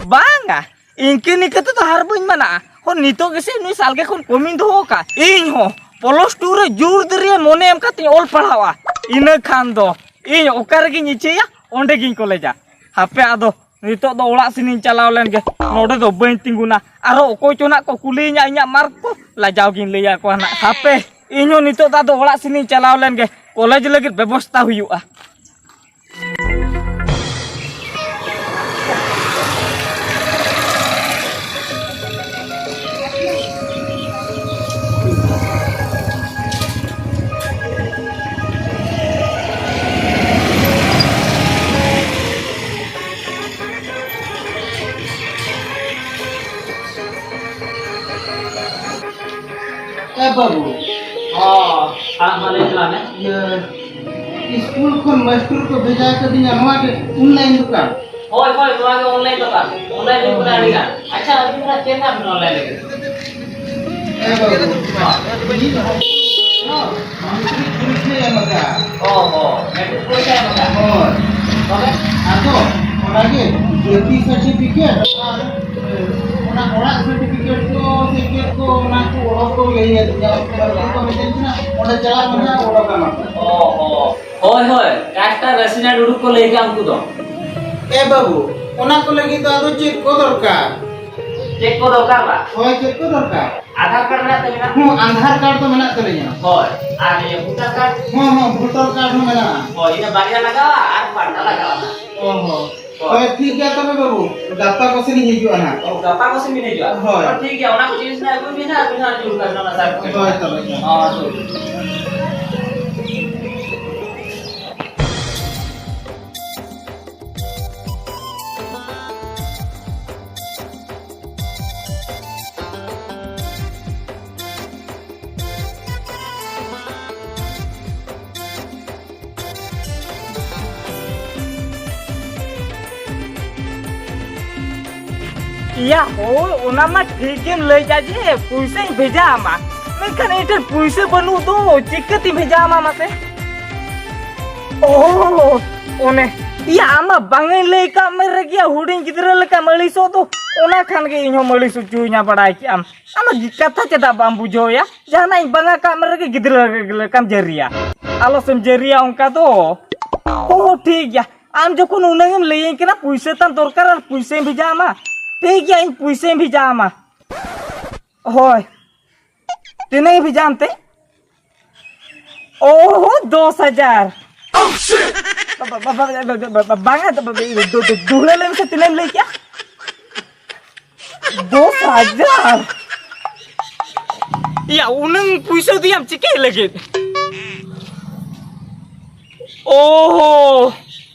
ᱵᱟᱝᱟ, ᱤᱱᱠᱟᱹ ᱱᱤᱠᱟᱹ ᱛᱮᱫᱚ ᱦᱟᱨ ᱵᱟᱹᱧ ᱢᱟᱱᱟᱜᱼᱟ᱾ ᱦᱚᱸ, ᱱᱤᱛᱚᱜ ᱜᱮᱥᱮ ᱱᱩᱭ ᱥᱟᱞᱜᱮ ᱠᱷᱚᱱ ᱠᱚᱢᱤᱧ ᱫᱚᱦᱚ ᱟᱠᱟᱫ᱾ ᱤᱧ ᱦᱚᱸ ᱯᱞᱟᱥ ᱴᱩ ᱨᱮ ᱡᱳᱨ ᱫᱟᱹᱨᱭᱟᱹ ᱢᱚᱱᱮ ᱮᱢ ᱠᱟᱛᱮᱧ ᱚᱞ ᱯᱟᱲᱦᱟᱣᱟ᱾ ᱤᱱᱟᱹ ᱠᱷᱟᱱ ᱫᱚ ᱤᱧ ᱚᱠᱟ ᱨᱮᱜᱤᱧ ᱤᱪᱷᱟᱹᱭᱟ, ᱚᱸᱰᱮ ᱜᱤᱧ ᱠᱚᱞᱮᱡᱟ᱾ ᱦᱟᱯᱮ ᱟᱫᱚ ᱱᱤᱛᱚᱜ ᱫᱚ ᱚᱲᱟᱜ ᱥᱮᱱᱤᱧ ᱪᱟᱞᱟᱣ ᱞᱮᱱ ᱜᱮ, ᱱᱚᱰᱮ ᱫᱚ ᱵᱟᱹᱧ ᱛᱤᱸᱜᱩᱱᱟ᱾ ᱟᱨᱚ ᱚᱠᱚᱭ ᱪᱚ ᱱᱟᱜ ᱠᱚ ᱠᱩᱞᱤᱭᱤᱧᱟ ᱤᱧᱟᱹᱜ ᱢᱟᱨᱠ ᱠᱚ, ᱞᱟᱡᱟᱣ ᱜᱤᱧ ᱞᱟᱹᱭ ᱟᱠᱚᱣᱟ ᱱᱟᱜ᱾ ᱦᱟᱯᱮ, ᱤᱧ ᱦᱚᱸ ᱱᱤᱛᱚᱜ ᱫᱚ ᱟᱫᱚ ᱚᱲᱟᱜ ᱥᱮᱱᱤᱧ ᱪᱟᱞᱟᱣ ᱞᱮᱱ ᱜᱮ, ᱠᱚᱞᱮᱡᱽ ᱞᱟᱹᱜᱤᱫ ᱵᱮᱵᱚᱥᱛᱟ ᱦᱩᱭᱩᱜᱼᱟ᱾ ᱮ ᱵᱟᱹᱵᱩ᱾ ᱦᱚᱸ, ᱦᱟᱲᱟᱢ ᱵᱟ ᱞᱟᱹᱭ ᱛᱟᱞᱟᱝ ᱢᱮ᱾ ᱤᱭᱟᱹ, ᱤᱥᱠᱩᱞ ᱠᱷᱚᱱ ᱢᱟᱥᱴᱟᱨ ᱠᱚ ᱵᱷᱮᱡᱟ ᱟᱠᱟᱫᱤᱧᱟ, ᱱᱚᱣᱟ ᱜᱮ ᱚᱱᱞᱟᱭᱤᱱ ᱫᱚᱠᱟᱱ? ᱦᱳᱭ, ᱦᱳᱭ, ᱱᱚᱣᱟ ᱜᱮ ᱚᱱᱞᱟᱭᱤᱱ ᱫᱚᱠᱟᱱ᱾ ᱚᱱᱞᱟᱭᱤᱱ ᱨᱮ ᱠᱚᱨᱟᱣ ᱟᱹᱰᱤ ᱜᱟᱱ᱾ ᱟᱪᱪᱷᱟ, ᱟᱹᱵᱤᱱ ᱫᱚ ᱪᱮᱫ ᱦᱟᱸᱜ ᱵᱤᱱ ᱚᱱᱞᱟᱭᱤᱱ ᱞᱟᱹᱜᱤᱫ? ᱮ ᱵᱟᱹᱵᱩ, ᱤᱧ ᱦᱚᱸ ᱢᱮᱴᱨᱤᱠ ᱯᱚᱨᱤᱠᱠᱷᱟᱭ ᱮᱢ ᱟᱠᱟᱫᱼᱟ᱾ ᱚ, ᱚ, ᱢᱮᱴᱨᱤᱠ ᱯᱚᱨᱤᱠᱠᱷᱟ ᱮᱢ ᱟᱠᱟᱫᱼᱟ? ᱦᱳᱭ᱾ ᱛᱚᱵᱮ? ᱟᱫᱚ ᱚᱱᱟᱜᱮ ᱡᱟᱹᱛᱤ ᱥᱟᱨᱴᱤᱯᱷᱤᱠᱮᱴ ᱟᱨ, ᱮ, ᱚᱲᱟᱜ ᱥᱟᱨᱴᱤᱯᱷᱤᱠᱮᱴ ᱠᱚ ᱥᱮ ᱪᱮᱫ ᱠᱚ, ᱚᱱᱟ ᱠᱚ ᱚᱦᱚ ᱠᱚ ᱞᱟᱹᱭ ᱟᱹᱫᱤᱧᱟ᱾ ᱚᱱᱟ ᱠᱚ ᱢᱮᱛᱟᱹᱧ ᱠᱟᱱᱟ, ᱚᱸᱰᱮ ᱪᱟᱞᱟᱜ ᱢᱮ ᱦᱟᱸᱜ, ᱚᱰᱚᱠ ᱟᱢᱟ᱾ ᱚ, ᱚ᱾ ᱦᱳᱭ, ᱦᱳᱭ, ᱠᱟᱥᱴ ᱟᱨ ᱨᱮᱥᱤᱱ ᱠᱟᱨᱰ ᱩᱰᱩᱠ ᱠᱚ ᱞᱟᱹᱭ ᱠᱟᱜ ᱩᱱᱠᱩ ᱫᱚ᱾ ᱮ ᱵᱟᱹᱵᱩ, ᱚᱱᱟ ᱠᱚ ᱞᱟᱹᱜᱤᱫ ᱫᱚ ᱟᱫᱚ ᱪᱮᱫ ᱠᱚ ᱫᱚᱨᱠᱟᱨ? ᱪᱮᱫ ᱠᱚ ᱫᱚᱨᱠᱟᱨ ᱵᱟ? ᱦᱳᱭ, ᱪᱮᱫ ᱠᱚ ᱫᱚᱨᱠᱟᱨ? ᱟᱫᱷᱟᱨ ᱠᱟᱨᱰ ᱢᱮᱱᱟᱜ ᱛᱟᱵᱤᱱᱟ? ᱦᱚᱸ, ᱟᱫᱷᱟᱨ ᱠᱟᱨᱰ ᱫᱚ ᱢᱮᱱᱟᱜ ᱛᱟᱹᱞᱤᱧᱟ᱾ ᱦᱳᱭ, ᱟᱨ ᱤᱭᱟᱹ ᱵᱷᱳᱴᱟᱨ ᱠᱟᱨᱰ? ᱦᱚᱸ, ᱦᱚᱸ, ᱵᱷᱳᱴᱟᱨ ᱠᱟᱨᱰ ᱦᱚᱸ ᱢᱮᱱᱟᱜᱼᱟ᱾ ᱦᱳᱭ, ᱤᱱᱟᱹ ᱵᱟᱨᱭᱟ ᱞᱟᱜᱟᱜᱼᱟ ᱟᱨ ᱯᱟᱴᱟ ᱞᱟᱜᱟᱜᱼᱟ᱾ ᱚ ᱦᱚᱸ᱾ ᱦᱳᱭ᱾ ᱦᱳᱭ, ᱴᱷᱤᱠ ᱜᱮᱭᱟ ᱛᱚᱵᱮ ᱵᱟᱹᱵᱩ, ᱜᱟᱯᱟ ᱠᱚᱥᱮᱫ ᱞᱤᱧ ᱦᱤᱡᱩᱜᱼᱟ ᱱᱟᱦᱟᱜ᱾ ᱚ, ᱜᱟᱯᱟ ᱠᱚᱥᱮᱫ ᱵᱤᱱ ᱦᱤᱡᱩᱜᱼᱟ? ᱦᱳᱭ᱾ ᱚ, ᱴᱷᱤᱠ ᱜᱮᱭᱟ, ᱚᱱᱟ ᱠᱚ ᱡᱤᱱᱤᱥ ᱱᱟᱦᱟᱜ ᱟᱹᱜᱩᱭ ᱵᱤᱱ ᱱᱟᱦᱟᱜ, ᱟᱹᱵᱤᱱ ᱱᱟᱦᱟᱜ ᱡᱩᱞ ᱠᱟᱜ ᱵᱤᱱ ᱚᱱᱟ ᱥᱟᱨ ᱠᱚ᱾ ᱦᱳᱭ, ᱛᱚᱵᱮ ᱠᱷᱟᱱ᱾ ᱦᱳᱭ, ᱴᱷᱤᱠ᱾ ᱮᱭᱟ ᱦᱳᱭ, ᱚᱱᱟ ᱢᱟ ᱴᱷᱤᱠ ᱜᱮᱢ ᱞᱟᱹᱭ ᱠᱟᱜ ᱡᱮ ᱯᱩᱭᱥᱟᱹᱧ ᱵᱷᱮᱡᱟ ᱟᱢᱟ, ᱢᱮᱱᱠᱷᱟᱱ ᱤᱧ ᱴᱷᱮᱱ ᱯᱩᱭᱥᱟᱹ ᱵᱟᱹᱱᱩᱜ ᱫᱚ, ᱪᱤᱠᱟᱹᱛᱤᱧ ᱵᱷᱮᱡᱟ ᱟᱢᱟ ᱢᱟᱥᱮ? ᱳᱦ, ᱚᱱᱮ, ᱮᱭᱟ, ᱟᱢ ᱢᱟ ᱵᱟᱝ ᱤᱧ ᱞᱟᱹᱭ ᱠᱟᱜ ᱢᱮ ᱨᱮᱜᱮ, ᱦᱩᱰᱤᱧ ᱜᱤᱫᱽᱨᱟᱹ ᱞᱮᱠᱟᱢ ᱟᱹᱲᱤᱥᱚᱜ ᱫᱚ, ᱚᱱᱟ ᱠᱷᱟᱱ ᱜᱮ ᱤᱧ ᱦᱚᱸᱢ ᱟᱹᱲᱤᱥ ᱦᱚᱪᱚᱧᱟ, ᱵᱟᱲᱟᱭ ᱠᱮᱜ ᱟᱢ᱾ ᱟᱢ ᱫᱚ ᱠᱟᱛᱷᱟ ᱪᱮᱫᱟᱜ ᱵᱟᱢ ᱵᱩᱡᱷᱟᱹᱣ ᱭᱟ? ᱡᱟᱦᱟᱱᱟᱜ ᱤᱧ ᱵᱟᱝᱟ ᱠᱟᱜ ᱢᱮ ᱨᱮᱜᱮ ᱜᱤᱫᱽᱨᱟᱹ ᱞᱮᱠᱟᱢ ᱡᱟᱹᱨᱤᱭᱟ᱾ ᱟᱞᱚ ᱥᱮᱢ ᱡᱟᱹᱨᱤᱭᱟ ᱚᱱᱠᱟ ᱫᱚ᱾ ᱦᱚᱸ, ᱴᱷᱤᱠ ᱜᱮᱭᱟ᱾ ᱟᱢ ᱡᱚᱠᱷᱚᱱ ᱩᱱᱟᱹᱝ ᱮᱢ ᱞᱟᱹᱭᱟᱹᱧ ᱠᱟᱱᱟ, ᱯᱩᱭᱥᱟᱹ ᱛᱟᱢ ᱫᱚᱨᱠᱟᱨ ᱟᱨ ᱯᱩᱭᱥᱟᱹᱧ ᱵᱷᱮᱡᱟ ᱟᱢᱟ᱾ ᱴᱷᱤᱠ ᱜᱮᱭᱟ, ᱤᱧ ᱯᱩᱭᱥᱟᱹᱧ ᱵᱷᱮᱡᱟ ᱟᱢᱟ᱾ ᱦᱳᱭ᱾ ᱛᱤᱱᱟᱹᱜ ᱤᱧ ᱵᱷᱮᱡᱟ ᱟᱢ ᱛᱮ? ᱳᱦᱳ, ᱫᱚᱥ ᱦᱟᱡᱟᱨ᱾ ᱵᱟ-, ᱵᱟ-, ᱵᱟ-, ᱵᱟ-, ᱵᱟ-, ᱵᱟᱝᱟ, ᱫᱩ-, ᱫᱩ-, ᱫᱩ-, ᱫᱩᱦᱲᱟᱹ ᱞᱟᱹᱭ ᱢᱮᱥᱮ, ᱛᱤᱱᱟᱹᱜ ᱮᱢ ᱞᱟᱹᱭ ᱠᱮᱜᱼᱟ? ᱫᱚᱥ ᱦᱟᱡᱟᱨ? ᱭᱟ, ᱩᱱᱟᱹᱝ ᱯᱩᱭᱥᱟᱹ ᱫᱚᱭᱟᱢ ᱪᱤᱠᱟᱹᱭ ᱞᱟᱹᱜᱤᱫ? ᱳᱦᱳ,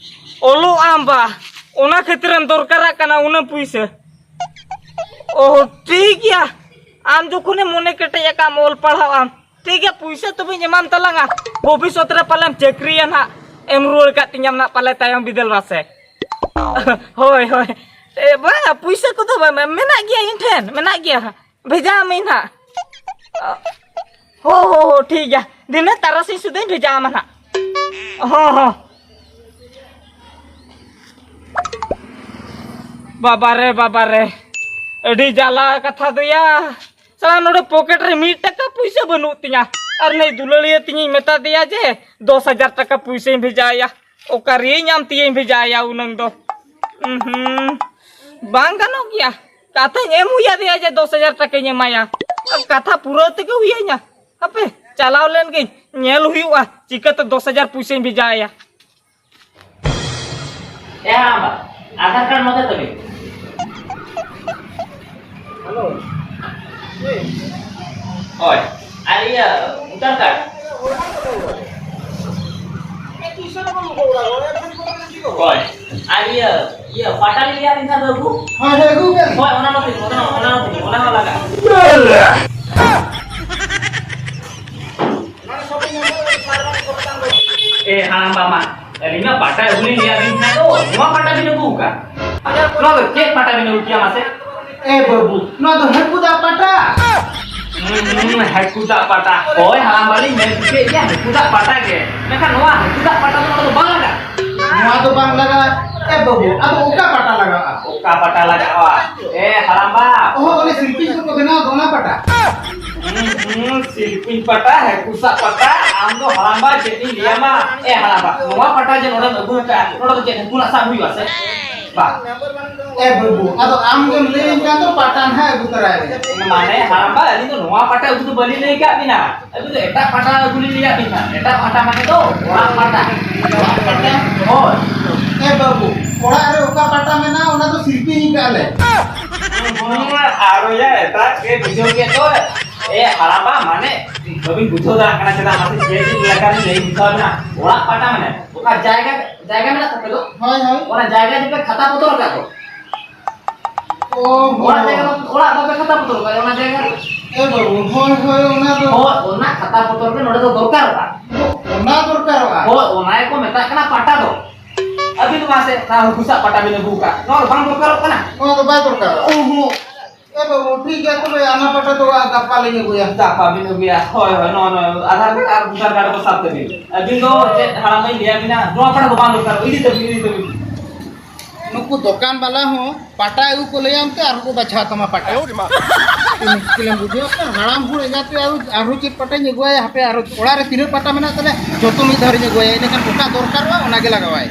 ᱚᱞᱚᱜ ᱟᱢ ᱵᱟ, ᱚᱱᱟ ᱠᱷᱟᱹᱛᱤᱨᱮᱢ ᱫᱚᱨᱠᱟᱨᱟᱜ ᱠᱟᱱᱟ ᱩᱱᱟᱹᱝ ᱯᱩᱭᱥᱟᱹ? ᱳᱦᱳ, ᱴᱷᱤᱠ ᱜᱮᱭᱟ, ᱟᱢ ᱡᱚᱠᱷᱚᱱᱮᱢ ᱢᱚᱱᱮ ᱠᱮᱴᱮᱡ ᱟᱠᱟᱫ ᱚᱞ ᱯᱟᱲᱦᱟᱣ ᱟᱢ, ᱴᱷᱤᱠ ᱜᱮᱭᱟ, ᱯᱩᱭᱥᱟᱹ ᱛᱚᱵᱮᱧ ᱮᱢᱟᱢ ᱛᱟᱞᱟᱝᱟ, ᱵᱷᱚᱵᱤᱥᱥᱚᱛ ᱨᱮ ᱯᱟᱞᱮᱢ ᱪᱟᱹᱠᱨᱤᱭᱟ ᱱᱟᱦᱟᱜ, ᱮᱢ ᱨᱩᱣᱟᱹᱲ ᱠᱟᱜ ᱛᱤᱧᱟᱢ ᱱᱟᱦᱟᱜ ᱯᱟᱞᱮ ᱛᱟᱭᱚᱢ ᱵᱤᱫᱟᱹᱞ ᱢᱟᱥᱮ᱾ ᱦᱳᱭ, ᱦᱳᱭ᱾ ᱮ, ᱵᱟᱝᱟ, ᱯᱩᱭᱥᱟᱹ ᱠᱚᱫᱚ ᱵᱟᱝ, ᱢᱮᱱᱟᱜ ᱜᱮᱭᱟ ᱤᱧ ᱴᱷᱮᱱ, ᱢᱮᱱᱟᱜ ᱜᱮᱭᱟ᱾ ᱵᱷᱮᱡᱟ ᱟᱹᱢᱟᱹᱧ ᱱᱟᱦᱟᱜ᱾ ᱦᱳ, ᱦᱳ, ᱦᱳ, ᱴᱷᱤᱠ ᱜᱮᱭᱟ᱾ ᱫᱷᱤᱱᱟᱹᱝ ᱛᱟᱨᱟᱥᱤᱧ ᱥᱩᱫᱷᱟᱹᱧ ᱵᱷᱮᱡᱟ ᱟᱢᱟ ᱱᱟᱦᱟᱜ᱾ ᱦᱚᱸ, ᱦᱚᱸ᱾ ᱵᱟᱵᱟ ᱨᱮ, ᱵᱟᱵᱟ ᱨᱮ᱾ ᱟᱹᱰᱤ ᱡᱟᱞᱟ ᱠᱟᱛᱷᱟ ᱫᱚᱭᱟ᱾ ᱥᱟᱞᱟ, ᱱᱚᱰᱮ ᱯᱚᱠᱮᱴ ᱨᱮ ᱢᱤᱫ ᱴᱟᱠᱟ ᱯᱩᱭᱥᱟᱹ ᱵᱟᱹᱱᱩᱜ ᱛᱤᱧᱟ᱾ ᱟᱨ ᱱᱩᱭ ᱫᱩᱞᱟᱹᱲᱤᱭᱟᱹ ᱛᱤᱧᱤᱧ ᱢᱮᱛᱟ ᱫᱮᱭᱟ ᱡᱮ ᱫᱚᱥ ᱦᱟᱡᱟᱨ ᱴᱟᱠᱟ ᱯᱩᱭᱥᱟᱹᱧ ᱵᱷᱮᱡᱟ ᱟᱭᱟ᱾ ᱚᱠᱟᱨᱮ ᱧᱟᱢ ᱛᱮᱭᱟᱧ ᱵᱷᱮᱡᱟ ᱟᱭᱟ ᱩᱱᱟᱹᱝ ᱫᱚ? ᱩᱸᱦᱩᱸ, ᱵᱟᱝ ᱜᱟᱱᱚᱜ ᱜᱮᱭᱟ᱾ ᱠᱟᱛᱷᱟᱧ ᱮᱢ ᱦᱩᱭ ᱟᱫᱮᱭᱟ ᱡᱮ ᱫᱚᱥ ᱦᱟᱡᱟᱨ ᱴᱟᱠᱟᱧ ᱮᱢᱟᱭᱟ᱾ ᱠᱟᱛᱷᱟ ᱯᱩᱨᱟᱹᱣ ᱛᱮᱜᱮ ᱦᱩᱭᱟᱹᱧᱟ᱾ ᱦᱟᱯᱮ, ᱪᱟᱞᱟᱣ ᱞᱮᱱ ᱜᱤᱧ, ᱧᱮᱞ ᱦᱩᱭᱩᱜᱼᱟ ᱪᱤᱠᱟᱹᱛᱮ ᱫᱚᱥ ᱦᱟᱡᱟᱨ ᱯᱩᱭᱥᱟᱹᱧ ᱵᱷᱮᱡᱟ ᱟᱭᱟ᱾ ᱮ ᱦᱟᱲᱟᱢᱵᱟ, ᱟᱫᱷᱟᱨ ᱠᱟᱨᱰ ᱢᱚᱛᱮ ᱛᱟᱹᱵᱤᱱ᱾ ᱦᱮᱞᱳ᱾ ᱦᱳᱭ᱾ ᱟᱨ ᱤᱭᱟᱹ, ᱵᱷᱳᱴᱟᱨ ᱠᱟᱨᱰ᱾ ᱦᱳᱭ᱾ ᱟᱨ ᱤᱭᱟᱹ, ᱤᱭᱟᱹ, ᱯᱟᱴᱟ ᱞᱤᱧ ᱞᱟᱹᱭᱟᱫ ᱵᱤᱱ ᱠᱷᱟᱱ ᱫᱚ ᱟᱹᱜᱩ᱾ ᱦᱳᱭ, ᱦᱳᱭ, ᱟᱹᱜᱩ ᱵᱮᱱ᱾ ᱦᱳᱭ, ᱚᱱᱟ ᱢᱟ ᱛᱤᱧ, ᱚᱱᱟ, ᱚᱱᱟ ᱢᱟ ᱛᱤᱧ, ᱚᱱᱟ ᱦᱚᱸ ᱞᱟᱜᱟᱜᱼᱟ᱾ ᱮ ᱦᱟᱲᱟᱢ ᱵᱟ ᱢᱟ, ᱟᱹᱞᱤᱧ ᱢᱟ ᱯᱟᱴᱟ ᱟᱹᱜᱩ ᱞᱤᱧ ᱞᱟᱹᱭᱟᱫ ᱵᱤᱱ ᱛᱟᱦᱮᱸ ᱫᱚ, ᱱᱚᱣᱟ ᱯᱟᱴᱟ ᱵᱤᱱ ᱟᱹᱜᱩ ᱟᱠᱟᱫ? ᱱᱚᱣᱟ ᱫᱚ ᱪᱮᱫ ᱯᱟᱴᱟ ᱵᱤᱱ ᱟᱹᱜᱩ ᱠᱮᱭᱟ ᱢᱟᱥᱮ? ᱮ ᱵᱟᱹᱵᱩ, ᱱᱚᱣᱟ ᱫᱚ ᱦᱟᱹᱠᱩ ᱫᱟᱜ ᱯᱟᱴᱟ᱾ ᱦᱩᱸ, ᱦᱩᱸ, ᱦᱟᱹᱠᱩ ᱫᱟᱜ ᱯᱟᱴᱟ᱾ ᱦᱳᱭ, ᱦᱟᱲᱟᱢ ᱵᱟ ᱞᱤᱧ ᱢᱮᱱ ᱴᱷᱤᱠᱮᱫ ᱜᱮᱭᱟ, ᱦᱟᱹᱠᱩ ᱫᱟᱜ ᱯᱟᱴᱟ ᱜᱮ᱾ ᱢᱮᱱᱠᱷᱟᱱ ᱱᱚᱣᱟ ᱦᱟᱹᱠᱩ ᱫᱟᱜ ᱯᱟᱴᱟ ᱫᱚ ᱱᱚᱰᱮ ᱫᱚ ᱵᱟᱝ ᱞᱟᱜᱟᱜᱼᱟ᱾ ᱱᱚᱣᱟ ᱫᱚ ᱵᱟᱝ ᱞᱟᱜᱟᱜᱼᱟ᱾ ᱮ ᱵᱟᱹᱵᱩ, ᱟᱫᱚ ᱚᱠᱟ ᱯᱟᱴᱟ ᱞᱟᱜᱟᱜᱼᱟ? ᱚᱠᱟ ᱯᱟᱴᱟ ᱞᱟᱜᱟᱜᱼᱟ? ᱮ ᱦᱟᱲᱟᱢ ᱵᱟ᱾ ᱚᱦᱚ, ᱚᱱᱮ ᱥᱤᱞᱯᱤᱧ ᱠᱚᱠᱚ ᱵᱮᱱᱟᱣ ᱫᱚ, ᱚᱱᱟ ᱯᱟᱴᱟ᱾ ᱦᱩᱸ, ᱦᱩᱸ, ᱥᱤᱞᱯᱤᱧ ᱯᱟᱴᱟ, ᱦᱟᱹᱠᱩ ᱥᱟᱵ ᱯᱟᱴᱟ, ᱟᱢ ᱫᱚ ᱦᱟᱲᱟᱢ ᱵᱟ ᱪᱮᱫ ᱤᱧ ᱞᱟᱹᱭᱟᱢᱟ? ᱮ ᱦᱟᱲᱟᱢ ᱵᱟ, ᱱᱚᱣᱟ ᱯᱟᱴᱟ ᱡᱮ ᱱᱚᱰᱮᱢ ᱟᱹᱜᱩ ᱟᱠᱟᱫᱼᱟ, ᱱᱚᱰᱮ ᱫᱚ ᱪᱮᱫ ᱦᱟᱹᱠᱩ ᱞᱟᱜ ᱥᱟᱵ ᱦᱩᱭᱩᱜᱼᱟ ᱥᱮ? ᱵᱟ᱾ ᱮ ᱵᱟᱹᱵᱩ, ᱟᱫᱚ ᱟᱢ ᱜᱮᱢ ᱞᱟᱹᱭᱟᱹᱧ ᱠᱟᱱ ᱫᱚ ᱯᱟᱴᱟ ᱱᱟᱦᱟᱜ ᱟᱹᱜᱩ ᱛᱚᱨᱟᱭ ᱢᱮ᱾ ᱢᱟᱱᱮ ᱦᱟᱲᱟᱢ ᱵᱟ, ᱟᱹᱞᱤᱧ ᱫᱚ ᱱᱚᱣᱟ ᱯᱟᱴᱟ ᱟᱹᱜᱩ ᱫᱚ ᱵᱟᱹᱞᱤᱧ ᱞᱟᱹᱭ ᱟᱠᱟᱫ ᱵᱤᱱᱟ᱾ ᱟᱹᱵᱤᱱ ᱫᱚ ᱮᱴᱟᱜ ᱯᱟᱴᱟ ᱟᱹᱜᱩ ᱞᱤᱧ ᱞᱟᱹᱭᱟᱫ ᱵᱤᱱᱟ᱾ ᱮᱴᱟᱜ ᱯᱟᱴᱟ ᱢᱟᱱᱮ ᱫᱚ ᱚᱲᱟᱜ ᱯᱟᱴᱟ᱾ ᱦᱳᱭ᱾ ᱮ ᱵᱟᱹᱵᱩ, ᱚᱲᱟᱜ ᱨᱮ ᱚᱠᱟ ᱯᱟᱴᱟ ᱢᱮᱱᱟᱜᱼᱟ, ᱚᱱᱟ ᱫᱚ ᱥᱤᱞᱯᱤᱧ ᱟᱠᱟᱫ ᱞᱮ᱾ ᱦᱩᱸ, ᱟᱨᱚ ᱭᱟ, ᱮᱴᱟᱜ ᱜᱮ ᱵᱩᱡᱷᱟᱹᱣ ᱠᱮᱫ ᱫᱚ᱾ ᱮ ᱦᱟᱲᱟᱢ ᱵᱟ, ᱢᱟᱱᱮ ᱵᱟᱹᱵᱤᱱ ᱵᱩᱡᱷᱟᱹᱣ ᱫᱟᱲᱮᱭᱟᱜ ᱠᱟᱱᱟ ᱪᱮᱫᱟᱜ? ᱢᱟᱥᱮ ᱪᱮᱫ ᱞᱮᱠᱟ ᱞᱤᱧ ᱞᱟᱹᱭ ᱵᱩᱡᱷᱟᱹᱣ ᱟᱵᱤᱱᱟ? ᱚᱲᱟᱜ ᱯᱟᱴᱟ ᱢᱟᱱᱮ ᱚᱠᱟ ᱡᱟᱭᱜᱟ, ᱡᱟᱭᱜᱟ ᱢᱮᱱᱟᱜ ᱛᱟᱯᱮ ᱫᱚ? ᱦᱳᱭ, ᱦᱳᱭ᱾ ᱚᱱᱟ ᱡᱟᱭᱜᱟ ᱡᱮ ᱯᱮ ᱠᱷᱟᱛᱟ ᱵᱚᱫᱚᱞ ᱟᱠᱟᱫ ᱫᱚ᱾ ᱚ, ᱚᱲᱟᱜ ᱦᱳᱭ᱾ ᱡᱟᱭᱜᱟ ᱵᱟᱝ, ᱚᱲᱟᱜ ᱵᱟᱯᱮ ᱠᱷᱟᱛᱟ ᱵᱚᱫᱚᱞ ᱟᱠᱟᱫ, ᱚᱱᱟ ᱡᱟᱭᱜᱟ ᱨᱮ? ᱮ ᱵᱟᱹᱵᱩ, ᱦᱳᱭ, ᱦᱳᱭ, ᱚᱱᱟ ᱫᱚ᱾ ᱦᱳᱭ, ᱚᱱᱟ ᱠᱷᱟᱛᱟ ᱵᱚᱫᱚᱞ ᱜᱮ ᱱᱚᱰᱮ ᱫᱚ ᱫᱚᱨᱠᱟᱨᱚᱜᱼᱟ᱾ ᱚᱱᱟ ᱫᱚᱨᱠᱟᱨᱚᱜᱼᱟ? ᱦᱳᱭ, ᱚᱱᱟ ᱜᱮᱠᱚ ᱢᱮᱛᱟᱜ ᱠᱟᱱᱟ ᱯᱟᱴᱟ ᱫᱚ᱾ ᱟᱹᱵᱤᱱ ᱫᱚ ᱢᱟᱥᱮ, ᱚᱱᱟ ᱦᱟᱹᱠᱩ ᱥᱟᱵ ᱯᱟᱴᱟ ᱵᱤᱱ ᱟᱹᱜᱩ ᱟᱠᱟᱫ, ᱱᱚᱣᱟ ᱫᱚ ᱵᱟᱝ ᱫᱚᱨᱠᱟᱨᱚᱜ ᱠᱟᱱᱟ? ᱱᱚᱣᱟ ᱫᱚ ᱵᱟᱭ ᱫᱚᱨᱠᱟᱨᱚᱜᱼᱟ᱾ ᱚᱦᱚᱸ᱾ ᱮ ᱵᱟᱹᱵᱩ, ᱴᱷᱤᱠ ᱜᱮᱭᱟ, ᱛᱚᱵᱮ ᱚᱱᱟ ᱯᱟᱴᱟ ᱫᱚ ᱜᱟᱯᱟ ᱞᱤᱧ ᱟᱹᱜᱩᱭᱟ᱾ ᱜᱟᱯᱟ ᱵᱤᱱ ᱟᱹᱜᱩᱭᱟ? ᱦᱳᱭ, ᱦᱳᱭ, ᱱᱚᱣᱟ, ᱱᱚᱣᱟ ᱟᱫᱷᱟᱨ ᱠᱟᱨᱰ ᱟᱨ ᱵᱷᱳᱴᱟᱨ ᱠᱟᱨᱰ ᱠᱚ ᱥᱟᱵ ᱛᱟᱹᱵᱤᱱ᱾ ᱟᱹᱵᱤᱱ ᱫᱚ ᱪᱮᱫ ᱦᱟᱲᱟᱢ ᱞᱤᱧ ᱞᱟᱹᱭᱟᱵᱤᱱᱟ, ᱱᱚᱣᱟ ᱯᱟᱴᱟ ᱫᱚ ᱵᱟᱝ ᱫᱚᱨᱠᱟᱨᱚᱜᱼᱟ, ᱤᱫᱤ ᱛᱟᱹᱵᱤᱱ, ᱤᱫᱤ ᱛᱟᱹᱵᱤᱱ᱾ ᱱᱩᱠᱩ ᱫᱚᱠᱟᱱ ᱵᱟᱞᱟ ᱦᱚᱸ ᱯᱟᱴᱟ ᱟᱹᱜᱩ ᱠᱚ ᱞᱟᱹᱭᱟᱢ ᱛᱮ ᱟᱨᱦᱚᱸ ᱠᱚ ᱵᱟᱪᱷᱟᱣ ᱛᱟᱢᱟ ᱯᱟᱴᱟ᱾ ᱟᱹᱰᱤ ᱢᱩᱥᱠᱤᱞᱮᱢ ᱵᱩᱡᱷᱟᱹᱣ ᱠᱟᱱᱟ᱾ ᱦᱟᱲᱟᱢ ᱦᱚᱲ ᱮᱸᱜᱟᱛᱮ ᱟᱨᱦᱚᱸ, ᱟᱨᱦᱚᱸ ᱪᱮᱫ ᱯᱟᱴᱟᱧ ᱟᱹᱜᱩᱣᱟᱭᱟ? ᱦᱟᱯᱮ, ᱟᱨᱦᱚᱸ ᱚᱲᱟᱜ ᱨᱮ ᱛᱤᱱᱟᱹᱜ ᱯᱟᱴᱟ ᱢᱮᱱᱟᱜ ᱛᱟᱞᱮ, ᱡᱚᱛᱚ ᱢᱤᱫ ᱫᱷᱟᱣ ᱨᱤᱧ ᱟᱹᱜᱩᱣᱟᱭᱟ᱾ ᱤᱱᱟᱹᱠᱷᱟᱱ ᱚᱠᱟ ᱫᱚᱨᱠᱟᱨᱚᱜᱼᱟ, ᱚᱱᱟ ᱜᱮ ᱞᱟᱜᱟᱣᱟᱭ᱾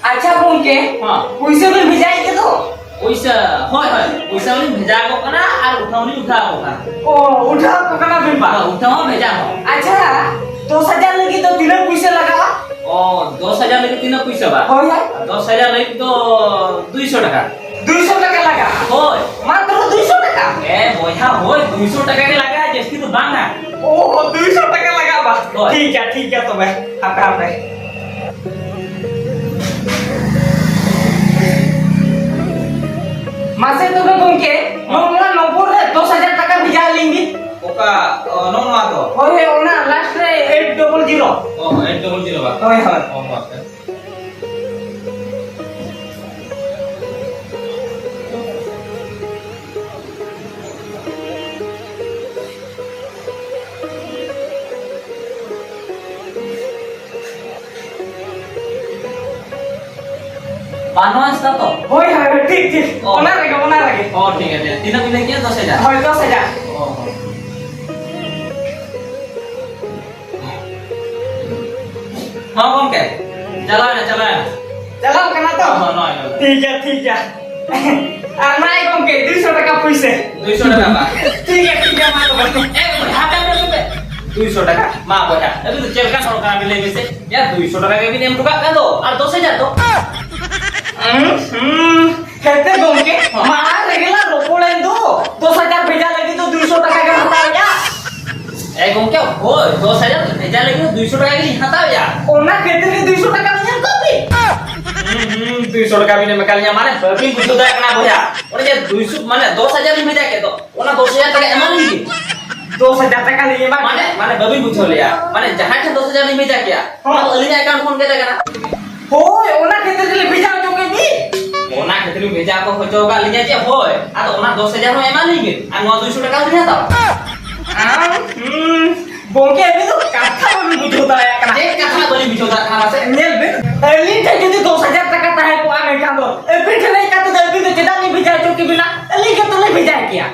ᱟᱪᱪᱷᱟ ᱜᱚᱝᱠᱮ, ᱦᱚᱸ᱾ ᱯᱩᱭᱥᱟᱹ ᱵᱤᱱ ᱵᱷᱮᱡᱟᱭᱮᱫ ᱜᱮ ᱫᱚ? ᱯᱩᱭᱥᱟᱹ, ᱦᱳᱭ, ᱦᱳᱭ, ᱯᱩᱭᱥᱟᱹ ᱦᱚᱸᱞᱤᱧ ᱵᱷᱮᱡᱟ ᱟᱠᱚ ᱠᱟᱱᱟ ᱟᱨ ᱩᱴᱷᱟᱹᱣ ᱦᱚᱸᱞᱤᱧ ᱩᱴᱷᱟᱹᱣ ᱟᱠᱚ ᱠᱟᱱᱟ᱾ ᱚ, ᱩᱴᱷᱟᱹᱣ ᱟᱠᱚ ᱠᱟᱱᱟ ᱵᱤᱱ ᱵᱟ? ᱦᱚᱸ, ᱩᱴᱷᱟᱹᱣ ᱦᱚᱸ ᱵᱷᱮᱡᱟ ᱦᱚᱸ᱾ ᱟᱪᱪᱷᱟ, ᱫᱚᱥ ᱦᱟᱡᱟᱨ ᱞᱟᱹᱜᱤᱫ ᱫᱚ ᱛᱤᱱᱟᱹᱜ ᱯᱩᱭᱥᱟᱹ ᱞᱟᱜᱟᱜᱼᱟ? ᱚ, ᱫᱚᱥ ᱦᱟᱡᱟᱨ ᱞᱟᱹᱜᱤᱫ ᱛᱤᱱᱟᱹᱜ ᱯᱩᱭᱥᱟᱹ ᱵᱟ? ᱦᱳᱭ, ᱦᱳᱭ᱾ ᱫᱚᱥ ᱦᱟᱡᱟᱨ ᱞᱟᱹᱜᱤᱫ ᱫᱚ ᱫᱩᱭᱥᱚ ᱴᱟᱠᱟ᱾ ᱫᱩᱭᱥᱚ ᱴᱟᱠᱟ ᱞᱟᱜᱟᱜᱼᱟ? ᱦᱳᱭ᱾ ᱢᱟᱛᱨᱚ ᱫᱩᱭᱥᱚ ᱴᱟᱠᱟ? ᱮ ᱵᱚᱭᱦᱟ, ᱦᱳᱭ, ᱫᱩᱭᱥᱚ ᱴᱟᱠᱟ ᱜᱮ ᱞᱟᱜᱟᱜᱼᱟ, ᱡᱟᱹᱥᱛᱤ ᱫᱚ ᱵᱟᱝᱟ᱾ ᱚ, ᱫᱩᱭᱥᱚ ᱴᱟᱠᱟ ᱞᱟᱜᱟᱜᱼᱟ ᱵᱟ? ᱦᱳᱭ᱾ ᱴᱷᱤᱠ ᱜᱮᱭᱟ, ᱴᱷᱤᱠ ᱜᱮᱭᱟ ᱛᱚᱵᱮ᱾ ᱦᱟᱯᱮ, ᱦᱟᱯᱮ᱾ ᱢᱟᱥᱮ ᱛᱚᱵᱮ ᱜᱚᱝᱠᱮ, ᱱᱚᱜᱼᱚ ᱱᱚᱣᱟ ᱱᱚᱢᱵᱚᱨ ᱨᱮ ᱫᱚᱥ ᱦᱟᱡᱟᱨ ᱴᱟᱠᱟ ᱵᱷᱮᱡᱟ ᱟᱹᱞᱤᱧ ᱵᱤᱱ᱾ ᱚᱠᱟ, ᱚ, ᱱᱚᱜᱼᱚ ᱱᱚᱣᱟ ᱫᱚ? ᱦᱳᱭ, ᱦᱳᱭ, ᱚᱱᱟ ᱞᱟᱥᱴ ᱨᱮ ᱮᱭᱤᱴ ᱰᱚᱵᱚᱞ ᱡᱤᱨᱳ᱾ ᱚ, ᱮᱭᱤᱴ ᱰᱚᱵᱚᱞ ᱡᱤᱨᱳ ᱵᱟ? ᱦᱳᱭ, ᱦᱳᱭ᱾ ᱚ, ᱦᱳᱭ᱾ ᱵᱟᱱᱚ ᱟᱥᱛᱟ ᱛᱚ? ᱦᱳᱭ, ᱦᱳᱭ, ᱦᱳᱭ, ᱴᱷᱤᱠ, ᱴᱷᱤᱠ᱾ ᱚ᱾ ᱚᱱᱟ ᱨᱮᱜᱮ, ᱚᱱᱟ ᱨᱮᱜᱮ᱾ ᱚ, ᱴᱷᱤᱠ ᱟᱪᱷᱮ᱾ ᱛᱤᱱᱟᱹᱜ ᱵᱤᱱ ᱞᱟᱹᱭ ᱠᱮᱫᱟ? ᱫᱚᱥ ᱦᱟᱡᱟᱨ? ᱦᱳᱭ, ᱫᱚᱥ ᱦᱟᱡᱟᱨ᱾ ᱚ, ᱦᱚᱸ᱾ ᱦᱚᱸ, ᱜᱚᱢᱠᱮ᱾ ᱪᱟᱞᱟᱣᱮᱱᱟ, ᱪᱟᱞᱟᱣᱮᱱᱟ᱾ ᱪᱟᱞᱟᱣ ᱠᱟᱱᱟ ᱛᱚ? ᱦᱚᱸ, ᱱᱚᱜᱼᱚᱭ, ᱱᱚᱜᱼᱚᱭ᱾ ᱴᱷᱤᱠ ᱜᱮᱭᱟ, ᱴᱷᱤᱠ ᱜᱮᱭᱟ᱾ ᱟᱨ ᱱᱚᱜᱼᱚᱭ ᱜᱚᱢᱠᱮ, ᱫᱩᱭᱥᱚ ᱴᱟᱠᱟ ᱯᱩᱭᱥᱟᱹ᱾ ᱫᱩᱭᱥᱚ ᱴᱟᱠᱟ ᱵᱟ? ᱴᱷᱤᱠ ᱜᱮᱭᱟ, ᱴᱷᱤᱠ ᱜᱮᱭᱟ, ᱢᱟ ᱛᱚᱵᱮ᱾ ᱮ, ᱦᱟᱯᱮ, ᱦᱟᱯᱮ, ᱦᱟᱯᱮ᱾ ᱫᱩᱭᱥᱚ ᱴᱟᱠᱟ? ᱢᱟ ᱵᱚᱭᱦᱟ, ᱟᱹᱵᱤᱱ ᱫᱚ ᱪᱮᱫ ᱞᱮᱠᱟᱱ ᱦᱚᱲ ᱠᱟᱱᱟ ᱵᱤᱱ ᱞᱟᱹᱭ ᱵᱤᱱ ᱥᱮ? ᱭᱟ, ᱫᱩᱭᱥᱚ ᱴᱟᱠᱟ ᱜᱮᱵᱤᱱ ᱮᱢ ᱦᱚᱴᱚ ᱠᱟᱜ ᱠᱟᱱ ᱫᱚ, ᱟᱨ ᱫᱚᱥ ᱦᱟᱡᱟᱨ ᱫᱚ? ᱦᱩᱸ, ᱦᱩᱸ᱾ ᱦᱮᱸᱛᱮ ᱜᱚᱢᱠᱮ, ᱢᱟᱲᱟᱝ ᱨᱮᱜᱮ ᱞᱟᱝ ᱨᱚᱯᱚᱲᱮᱱ ᱫᱚ, ᱫᱚᱥ ᱦᱟᱡᱟᱨ ᱵᱷᱮᱡᱟ ᱞᱟᱹᱜᱤᱫ ᱫᱚ ᱫᱩᱭᱥᱚ ᱴᱟᱠᱟ ᱜᱮᱢ ᱦᱟᱛᱟᱣᱮᱫᱼᱟ᱾ ᱮ ᱜᱚᱢᱠᱮ, ᱦᱳᱭ, ᱫᱚᱥ ᱦᱟᱡᱟᱨ ᱵᱷᱮᱡᱟ ᱞᱟᱹᱜᱤᱫ ᱫᱚ ᱫᱩᱭᱥᱚ ᱴᱟᱠᱟ ᱜᱮᱞᱤᱧ ᱦᱟᱛᱟᱣᱮᱫᱼᱟ᱾ ᱚᱱᱟ ᱠᱷᱟᱹᱛᱤᱨ ᱜᱮ ᱫᱩᱭᱥᱚ ᱴᱟᱠᱟ ᱞᱤᱧ ᱮᱢ ᱠᱟᱜ ᱵᱤᱱ᱾ ᱦᱩᱸ, ᱦᱩᱸ, ᱫᱩᱭᱥᱚ ᱴᱟᱠᱟ ᱵᱤᱱ ᱮᱢ ᱟᱠᱟᱫ ᱞᱤᱧᱟ, ᱢᱟᱱᱮ ᱵᱟᱹᱵᱤᱱ ᱵᱩᱡᱷᱟᱹᱣ ᱫᱟᱲᱮᱭᱟᱜ ᱠᱟᱱᱟ ᱵᱚᱭᱦᱟ᱾ ᱚᱱᱮ ᱡᱮ ᱫᱩᱭᱥᱚ, ᱢᱟᱱᱮ ᱫᱚᱥ ᱦᱟᱡᱟᱨ ᱞᱤᱧ ᱵᱷᱮᱡᱟ ᱠᱮᱫ ᱫᱚ, ᱚᱱᱟ ᱫᱚᱥ ᱦᱟᱡᱟᱨ ᱴᱟᱠᱟ ᱮᱢᱟ ᱞᱤᱧ ᱵᱤᱱ᱾ ᱫᱚᱥ ᱦᱟᱡᱟᱨ ᱴᱟᱠᱟ ᱞᱤᱧ ᱮᱢᱟ ᱢᱟᱱᱮ, ᱢᱟᱱᱮ ᱵᱟᱹᱵᱤᱱ ᱵᱩᱡᱷᱟᱹᱣ ᱞᱮᱜᱼᱟ᱾ ᱢᱟᱱᱮ ᱡᱟᱦᱟᱸᱭ ᱴᱷᱮᱱ ᱫᱚᱥ ᱦᱟᱡᱟᱨ ᱞᱤᱧ ᱵᱷᱮᱡᱟ ᱠᱮᱜᱼᱟ, ᱦᱚᱸ᱾ ᱚᱱᱟ ᱫᱚ ᱟᱹᱞᱤᱧᱟᱜ account ᱠᱷᱚᱱ ᱜᱮ ᱛᱟᱦᱮᱸ ᱠᱟᱱᱟ᱾ ᱦᱳᱭ, ᱚᱱᱟ ᱠᱷᱟᱹᱛᱤᱨ ᱜᱮᱞᱤᱧ ᱵᱷᱮᱡᱟ ᱦᱚᱪᱚ ᱠᱮᱫ ᱵᱤᱱ᱾ ᱚᱱᱟ ᱠᱷᱟᱹᱛᱤᱨ ᱵᱤᱱ ᱵᱷᱮᱡᱟ ᱦᱚᱪᱚ ᱟᱠᱟᱫ ᱞᱤᱧᱟ ᱡᱮ, ᱦᱳᱭ, ᱟᱫᱚ ᱚᱱᱟ ᱫᱚᱥ ᱦᱟᱡᱟᱨ ᱦᱚᱸ ᱮᱢᱟ ᱞᱤᱧ ᱵᱤᱱ, ᱟᱨ ᱱᱚᱣᱟ ᱫᱩᱭᱥᱚ ᱴᱟᱠᱟ ᱦᱚᱸ ᱞᱤᱧ ᱦᱟᱛᱟᱣᱟ᱾ ᱟᱢ, ᱦᱩᱸ, ᱜᱚᱝᱠᱮ, ᱟᱹᱵᱤᱱ ᱫᱚ ᱠᱟᱛᱷᱟ ᱵᱟᱵᱤᱱ ᱵᱩᱡᱷᱟᱹᱣ ᱫᱟᱲᱮᱭᱟᱜ ᱠᱟᱱᱟ᱾ ᱪᱮᱫ ᱠᱟᱛᱷᱟ ᱵᱟᱹᱞᱤᱧ ᱵᱩᱡᱷᱟᱹᱣ ᱫᱟᱲᱮᱭᱟᱜ ᱠᱟᱱᱟ ᱢᱟᱥᱮ? ᱧᱮᱞ ᱵᱤᱱ, ᱟᱹᱞᱤᱧ ᱴᱷᱮᱱ ᱡᱩᱫᱤ ᱫᱚᱥ ᱦᱟᱡᱟᱨ ᱴᱟᱠᱟ ᱛᱟᱦᱮᱸ ᱠᱚᱜᱼᱟ, ᱢᱮᱱᱠᱷᱟᱱ ᱫᱚ ᱟᱹᱵᱤᱱ ᱴᱷᱮᱱ ᱦᱮᱡ ᱠᱟᱛᱮ ᱫᱚ ᱟᱹᱵᱤᱱ ᱫᱚ ᱪᱮᱫᱟᱜ ᱞᱤᱧ ᱵᱷᱮᱡᱟ ᱦᱚᱪᱚ ᱠᱮᱵᱤᱱᱟ? ᱟᱹᱞᱤᱧ ᱜᱮᱛᱚ ᱞᱤᱧ ᱵᱷᱮᱡᱟ ᱠᱮᱭᱟ᱾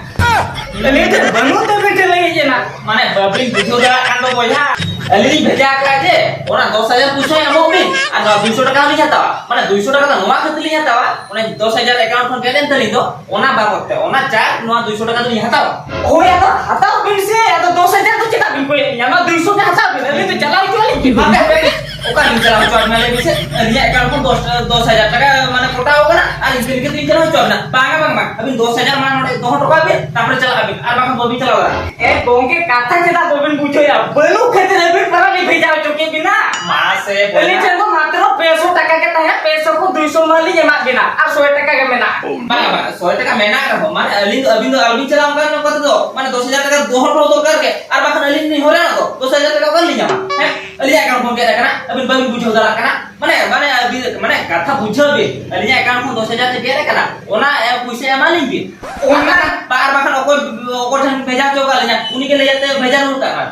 ᱟᱹᱞᱤᱧ ᱴᱷᱮᱱ ᱵᱟᱹᱱᱩᱜ ᱛᱮ ᱟᱹᱵᱤᱱ ᱴᱷᱮᱱ ᱞᱤᱧ ᱦᱮᱡ ᱮᱱᱟ᱾ ᱢᱟᱱᱮ, ᱵᱟᱹᱵᱤᱱ ᱵᱩᱡᱷᱟᱹᱣ ᱫᱟᱲᱮᱭᱟᱜ ᱠᱟᱱ ᱫᱚ ᱵᱚᱭᱦᱟ, ᱟᱹᱞᱤᱧ ᱞᱤᱧ ᱵᱷᱮᱡᱟ ᱟᱠᱟᱫᱼᱟ ᱡᱮ ᱚᱱᱟ ᱫᱚᱥ ᱦᱟᱡᱟᱨ ᱯᱩᱭᱥᱟᱹ ᱮᱢᱚᱜ ᱵᱤᱱ ᱟᱨ ᱱᱚᱣᱟ ᱫᱩᱭᱥᱚ ᱴᱟᱠᱟ ᱦᱚᱸᱞᱤᱧ ᱦᱟᱛᱟᱣᱟ᱾ ᱢᱟᱱᱮ, ᱫᱩᱭᱥᱚ ᱴᱟᱠᱟ ᱫᱚ ᱱᱚᱣᱟ ᱠᱷᱟᱹᱛᱤᱨ ᱞᱤᱧ ᱦᱟᱛᱟᱣᱟ, ᱚᱱᱟ ᱫᱚᱥ ᱦᱟᱡᱟᱨ ᱮᱠᱟᱣᱩᱱᱴ ᱠᱷᱚᱱ ᱜᱮᱫ ᱮᱱ ᱛᱟᱹᱞᱤᱧ ᱫᱚ, ᱚᱱᱟ ᱵᱟᱵᱚᱫ ᱛᱮ, ᱚᱱᱟ ᱪᱟᱨᱡᱽ ᱱᱚᱣᱟ ᱫᱩᱭᱥᱚ ᱴᱟᱠᱟ ᱫᱚᱞᱤᱧ ᱦᱟᱛᱟᱣᱟ᱾ ᱦᱳᱭ, ᱟᱫᱚ ᱦᱟᱛᱟᱣ ᱵᱤᱱ ᱥᱮ, ᱟᱫᱚ ᱫᱚᱥ ᱦᱟᱡᱟᱨ ᱫᱚ ᱪᱮᱫᱟᱜ ᱵᱤᱱ ᱠᱚᱭᱮᱫ ᱞᱤᱧᱟ? ᱱᱚᱣᱟ ᱫᱩᱭᱥᱚ ᱜᱮ ᱦᱟᱛᱟᱣ ᱵᱤᱱ, ᱟᱹᱞᱤᱧ ᱫᱚ ᱪᱟᱞᱟᱣ ᱦᱚᱪᱚ ᱟᱹᱞᱤᱧ ᱵᱤᱱ᱾ ᱦᱟᱯᱮ, ᱦᱟᱯᱮ, ᱦᱟᱯᱮ, ᱚᱠᱟ ᱞᱤᱧ ᱪᱟᱞᱟᱣ ᱦᱚᱪᱚ ᱟᱵᱤᱱᱟ ᱞᱟᱹᱭ ᱵᱤᱱ ᱥᱮ? ᱟᱹᱞᱤᱧᱟᱜ ᱮᱠᱟᱣᱩᱱᱴ ᱠᱷᱚᱱ ᱫᱚᱥ, ᱫᱚᱥ ᱦᱟᱡᱟᱨ ᱴᱟᱠᱟ ᱢᱟᱱᱮ ᱠᱚᱴᱟᱣ ᱟᱠᱟᱱᱟ ᱟᱨ ᱤᱱᱠᱟᱹ ᱤᱱᱠᱟᱹ ᱛᱮᱞᱤᱧ ᱪᱟᱞᱟᱣ ᱦᱚᱪᱚ ᱟᱵᱤᱱᱟ? ᱵᱟᱝᱟ, ᱵᱟᱝ, ᱵᱟᱝ, ᱟᱹᱵᱤᱱ ᱫᱚᱥ ᱦᱟᱡᱟᱨ ᱢᱟ ᱱᱚᱰᱮ ᱫᱚᱦᱚ ᱦᱚᱴᱚ ᱠᱟᱜ ᱵᱤᱱ, ᱛᱟᱨᱯᱚᱨᱮ ᱪᱟᱞᱟᱜ ᱟᱵᱤᱱ, ᱟᱨ ᱵᱟᱝᱠᱷᱟᱱ ᱵᱟᱹᱵᱤᱱ ᱪᱟᱞᱟᱣ ᱫᱟᱲᱮᱭᱟᱜᱼᱟ᱾ ᱮ ᱜᱚᱝᱠᱮ, ᱠᱟᱛᱷᱟ ᱪᱮᱫᱟᱜ ᱵᱟᱹᱵᱤᱱ ᱵᱩᱡᱷᱟᱹᱣᱮᱫᱼᱟ? ᱵᱟᱹᱱᱩᱜ ᱠᱷᱟᱹᱛᱤᱨ ᱟᱹᱵᱤᱱ ᱯᱟᱨᱟ ᱞᱤᱧ ᱵᱷᱮᱡᱟ ᱦᱚᱪᱚ ᱠᱮᱫ ᱵᱤᱱᱟ᱾ ᱢᱟᱥᱮ ᱵᱚᱭᱦᱟ᱾ ᱟᱹᱞᱤᱧ ᱴᱷᱮᱱ ᱫᱚ ᱢᱟᱛᱨᱚ ᱯᱮ ᱥᱚ ᱴᱟᱠᱟ ᱜᱮ ᱛᱟᱦᱮᱸ, ᱯᱮ ᱥᱚ ᱠᱷᱚᱱ ᱫᱩᱭ ᱥᱚ ᱢᱟ ᱞᱤᱧ ᱮᱢᱟᱜ ᱵᱤᱱᱟ, ᱟᱨ ᱥᱚᱭ ᱴᱟᱠᱟ ᱜᱮ ᱢᱮᱱᱟᱜᱼᱟ᱾ ᱵᱟᱝᱟ, ᱵᱟᱝᱟ, ᱥᱚᱭ ᱴᱟᱠᱟ ᱢᱮᱱᱟᱜ ᱨᱮᱦᱚᱸ, ᱢᱟᱱᱮ, ᱟᱹᱞᱤᱧ ᱫᱚ, ᱟᱹᱵᱤᱱ ᱫᱚ ᱟᱞᱚᱵᱤᱱ ᱪᱟᱞᱟᱣ ᱚᱱᱠᱟ ᱱᱚᱝᱠᱟ ᱛᱮᱫᱚ, ᱢᱟᱱᱮ, ᱫᱚᱥ ᱦᱟᱡᱟᱨ ᱴᱟᱠᱟ ᱫᱚᱦᱚ ᱦᱚᱴᱚ ᱫᱚᱨᱠᱟᱨ ᱜᱮ, ᱟᱨ ᱵᱟᱠᱷᱟᱱ ᱟᱹᱞᱤᱧ ᱞᱤᱧ ᱦᱚᱨᱟᱜ ᱫᱚ, ᱫᱚᱥ ᱦᱟᱡᱟᱨ ᱴᱟᱠᱟ ᱚᱠᱟ ᱨᱮᱞᱤᱧ ᱧᱟᱢᱟ? ᱦᱮᱸ, ᱟᱹᱞᱤᱧᱟᱜ ᱮᱠᱟᱣᱩᱱᱴ ᱠᱷᱚᱱ ᱜᱮᱫ ᱟᱠᱟᱱᱟ, ᱟᱹᱵᱤᱱ ᱵᱟᱹᱵᱤᱱ ᱵᱩᱡᱷᱟᱹᱣ ᱫᱟᱲᱮᱭᱟᱜ ᱠᱟᱱᱟ᱾ ᱢᱟᱱᱮ, ᱢᱟᱱᱮ, ᱟᱹᱵᱤᱱ, ᱢᱟᱱᱮ, ᱠᱟᱛᱷᱟ ᱵᱩᱡᱷᱟᱹᱣ ᱵᱤᱱ, ᱟᱹᱞᱤᱧᱟᱜ ᱮᱠᱟᱣᱩᱱᱴ ᱠᱷᱚᱱ ᱫᱚᱥ ᱦᱟᱡᱟᱨ ᱴᱟᱠᱟ ᱜᱮᱫ ᱟᱠᱟᱱᱟ, ᱚᱱᱟ, ᱮ, ᱯᱩᱭᱥᱟᱹ ᱮᱢᱟᱞᱤᱧ ᱵᱤᱱ᱾ ᱚᱱᱟ ᱟᱨ ᱵᱟᱠᱷᱟᱱ ᱚᱠᱚᱭ, ᱚᱠᱚᱭ ᱴᱷᱮᱱ ᱵᱷᱮᱡᱟ ᱦᱚᱪᱚ ᱠᱟᱜ ᱞᱤᱧᱟ, ᱩᱱᱤ ᱜᱮ ᱞᱟᱹᱭ ᱟᱛᱮ ᱵᱷᱮᱡᱟ ᱨᱩᱣᱟᱹᱲ ᱠᱟᱜ ᱢᱟ᱾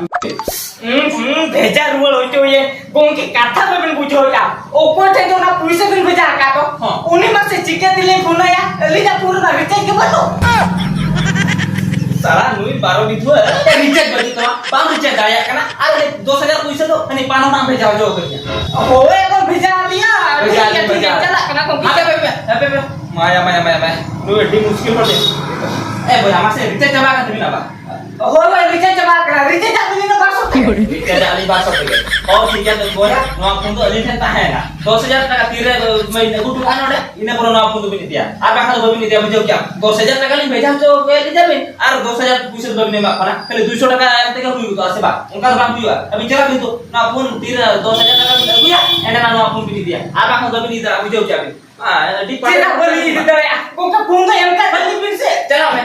ᱦᱩᱸ, ᱦᱩᱸ, ᱵᱷᱮᱡᱟ ᱨᱩᱣᱟᱹᱲ ᱦᱚᱪᱚᱭᱮ᱾ ᱜᱚᱝᱠᱮ, ᱠᱟᱛᱷᱟ ᱵᱟᱵᱮᱱ ᱵᱩᱡᱷᱟᱹᱣᱮᱫᱼᱟ᱾ ᱚᱠᱚᱭ ᱴᱷᱮᱱ ᱫᱚ ᱚᱱᱟ ᱯᱩᱭᱥᱟᱹ ᱵᱮᱱ ᱵᱷᱮᱡᱟ ᱟᱠᱟᱫ ᱫᱚ? ᱦᱚᱸ᱾ ᱩᱱᱤ ᱢᱟ ᱥᱮ ᱪᱤᱠᱟᱹ ᱛᱮᱞᱤᱧ ᱯᱷᱳᱱᱟᱭᱟ? ᱟᱹᱞᱤᱧᱟᱜ ᱯᱷᱳᱱ ᱨᱮᱱᱟᱜ ᱨᱤᱪᱟᱨᱡᱽ ᱜᱮ ᱵᱟᱹᱱᱩᱜ᱾ ᱥᱟᱞᱟ ᱱᱩᱭ ᱵᱟᱨᱚ ᱵᱤᱫᱷᱩᱣᱟᱹ, ᱮ, ᱨᱤᱪᱟᱨᱡᱽ ᱵᱟᱹᱱᱩᱜ ᱛᱟᱢᱟ, ᱵᱟᱢ ᱨᱤᱪᱟᱨᱡᱽ ᱫᱟᱲᱮᱭᱟᱜ ᱠᱟᱱᱟ, ᱟᱨ ᱩᱱᱤ ᱫᱚᱥ ᱦᱟᱡᱟᱨ ᱯᱩᱭᱥᱟᱹ ᱫᱚ ᱦᱟᱹᱱᱤ ᱯᱟᱱᱚ ᱱᱟᱢ ᱵᱷᱮᱡᱟ ᱦᱚᱪᱚ ᱟᱠᱟᱫᱤᱧᱟ᱾ ᱦᱳᱭ, ᱮᱠᱫᱚᱢ ᱵᱷᱮᱡᱟ ᱟᱹᱞᱤᱧᱟ᱾ ᱵᱷᱮᱡᱟ ᱴᱷᱤᱠ ᱜᱮᱭᱟ, ᱟᱹᱞᱤᱧ, ᱴᱷᱤᱠ ᱜᱮᱭᱟ, ᱵᱷᱮᱡᱟ᱾ ᱪᱟᱞᱟᱜ ᱠᱟᱱᱟ ᱠᱚ᱾ ᱦᱟᱯᱮ, ᱦᱟᱯᱮ, ᱦᱟᱯᱮ, ᱦᱟᱯᱮ, ᱦᱟᱯᱮ᱾ ᱢᱟᱭᱟ, ᱢᱟᱭᱟ, ᱢᱟᱭᱟ, ᱢᱟᱭᱟ᱾ ᱱᱩᱭ ᱟᱹᱰᱤ ᱢᱩᱥᱠᱤᱞ ᱦᱚᱲ ᱫᱚ᱾ ᱮ ᱵᱚᱭᱦᱟ, ᱢᱟᱥᱮ ᱨᱤᱪᱟᱨᱡᱽ ᱪᱟᱵᱟ ᱟᱠᱟᱱ ᱛᱟᱹᱵᱤᱱᱟ ᱵᱟ? ᱦᱳᱭ, ᱦᱳᱭ, ᱨᱤᱪᱟᱨᱡᱽ ᱪᱟᱵᱟ ᱟᱠᱟᱱᱟ᱾ ᱨᱤᱪᱟᱨᱡᱽ ᱟᱜ ᱵᱤᱱ ᱤᱱᱟᱹ ᱵᱟᱨ ᱥᱚ ᱴᱟᱠᱟ᱾ ᱨᱤᱪᱟᱨᱡᱽ ᱟᱜ ᱞᱤᱧ ᱵᱟᱨ ᱥᱚ ᱴᱟᱠᱟ᱾ ᱦᱳᱭ, ᱴᱷᱤᱠ ᱜᱮᱭᱟ, ᱛᱚ ᱵᱚᱭᱦᱟ, ᱱᱚᱣᱟ ᱯᱷᱳᱱ ᱫᱚ ᱟᱹᱞᱤᱧ ᱴᱷᱮᱱ ᱛᱟᱦᱮᱸᱭᱮᱱᱟ᱾ ᱫᱚᱥ ᱦᱟᱡᱟᱨ ᱴᱟᱠᱟ ᱛᱤᱨᱮ, ᱮ, ᱟᱹᱜᱩ ᱦᱚᱴᱚ ᱠᱟᱜᱼᱟ ᱱᱚᱰᱮ, ᱤᱱᱟᱹ ᱯᱚᱨᱮ ᱱᱚᱣᱟ ᱯᱷᱳᱱ ᱫᱚᱵᱤᱱ ᱤᱫᱤᱭᱟ᱾ ᱟᱨ ᱵᱟᱠᱷᱟᱱ ᱫᱚ ᱵᱟᱹᱵᱤᱱ ᱤᱫᱤᱭᱟ, ᱵᱩᱡᱷᱟᱹᱣ ᱠᱮᱜᱼᱟᱢ? ᱫᱚᱥ ᱦᱟᱡᱟᱨ ᱴᱟᱠᱟ ᱞᱤᱧ ᱵᱷᱮᱡᱟ ᱦᱚᱪᱚ ᱠᱮᱫ ᱵᱤᱱᱟ ᱵᱤᱱ, ᱟᱨ ᱫᱚᱥ ᱦᱟᱡᱟᱨ ᱯᱩᱭᱥᱟᱹ ᱫᱚ ᱵᱟᱹᱵᱤᱱ ᱮᱢᱟᱜ ᱠᱟᱱᱟ, ᱠᱷᱟᱹᱞᱤ ᱫᱩᱭᱥᱚ ᱴᱟᱠᱟ ᱮᱢ ᱛᱮᱜᱮ ᱦᱩᱭ ᱜᱚᱫᱚᱜᱼᱟ, ᱥᱮ ᱵᱟᱝ? ᱚᱱᱠᱟ ᱫᱚ ᱵᱟᱝ ᱦᱩᱭᱩᱜᱼᱟ᱾ ᱟᱹᱵᱤᱱ ᱪᱟᱞᱟᱜ ᱵᱤᱱ ᱛᱚ, ᱱᱚᱣᱟ ᱯᱷᱳᱱ ᱛᱤᱨᱮ ᱫᱚᱥ ᱦᱟᱡᱟᱨ ᱴᱟᱠᱟ ᱵᱤᱱ ᱟᱹᱜᱩᱭᱟ, ᱮᱸᱰᱮ ᱱᱚᱣᱟ ᱯᱷᱳᱱ ᱵᱤᱱ ᱤᱫᱤᱭᱟ, ᱟᱨ ᱵᱟᱠᱷᱟᱱ ᱫᱚ ᱵᱟᱹᱵᱤᱱ ᱤᱫᱤ ᱫᱟᱲᱮᱭᱟᱜᱼᱟ, ᱵᱩᱡᱷᱟᱹᱣ ᱠᱮᱜᱼᱟ ᱵᱤᱱ? ᱟᱨ ᱪᱮᱫᱟᱜ ᱵᱟᱹᱞᱤᱧ ᱤᱫᱤ ᱫᱟᱲᱮᱭᱟᱜᱼᱟ? ᱜᱚᱝᱠᱮ, ᱯᱷᱳᱱ ᱫᱚ ᱮᱢ ᱠᱟᱜ ᱵᱟᱹᱞᱤᱧ ᱵᱤᱱ ᱥᱮ᱾ ᱪᱟᱞᱟᱜ ᱢᱮ᱾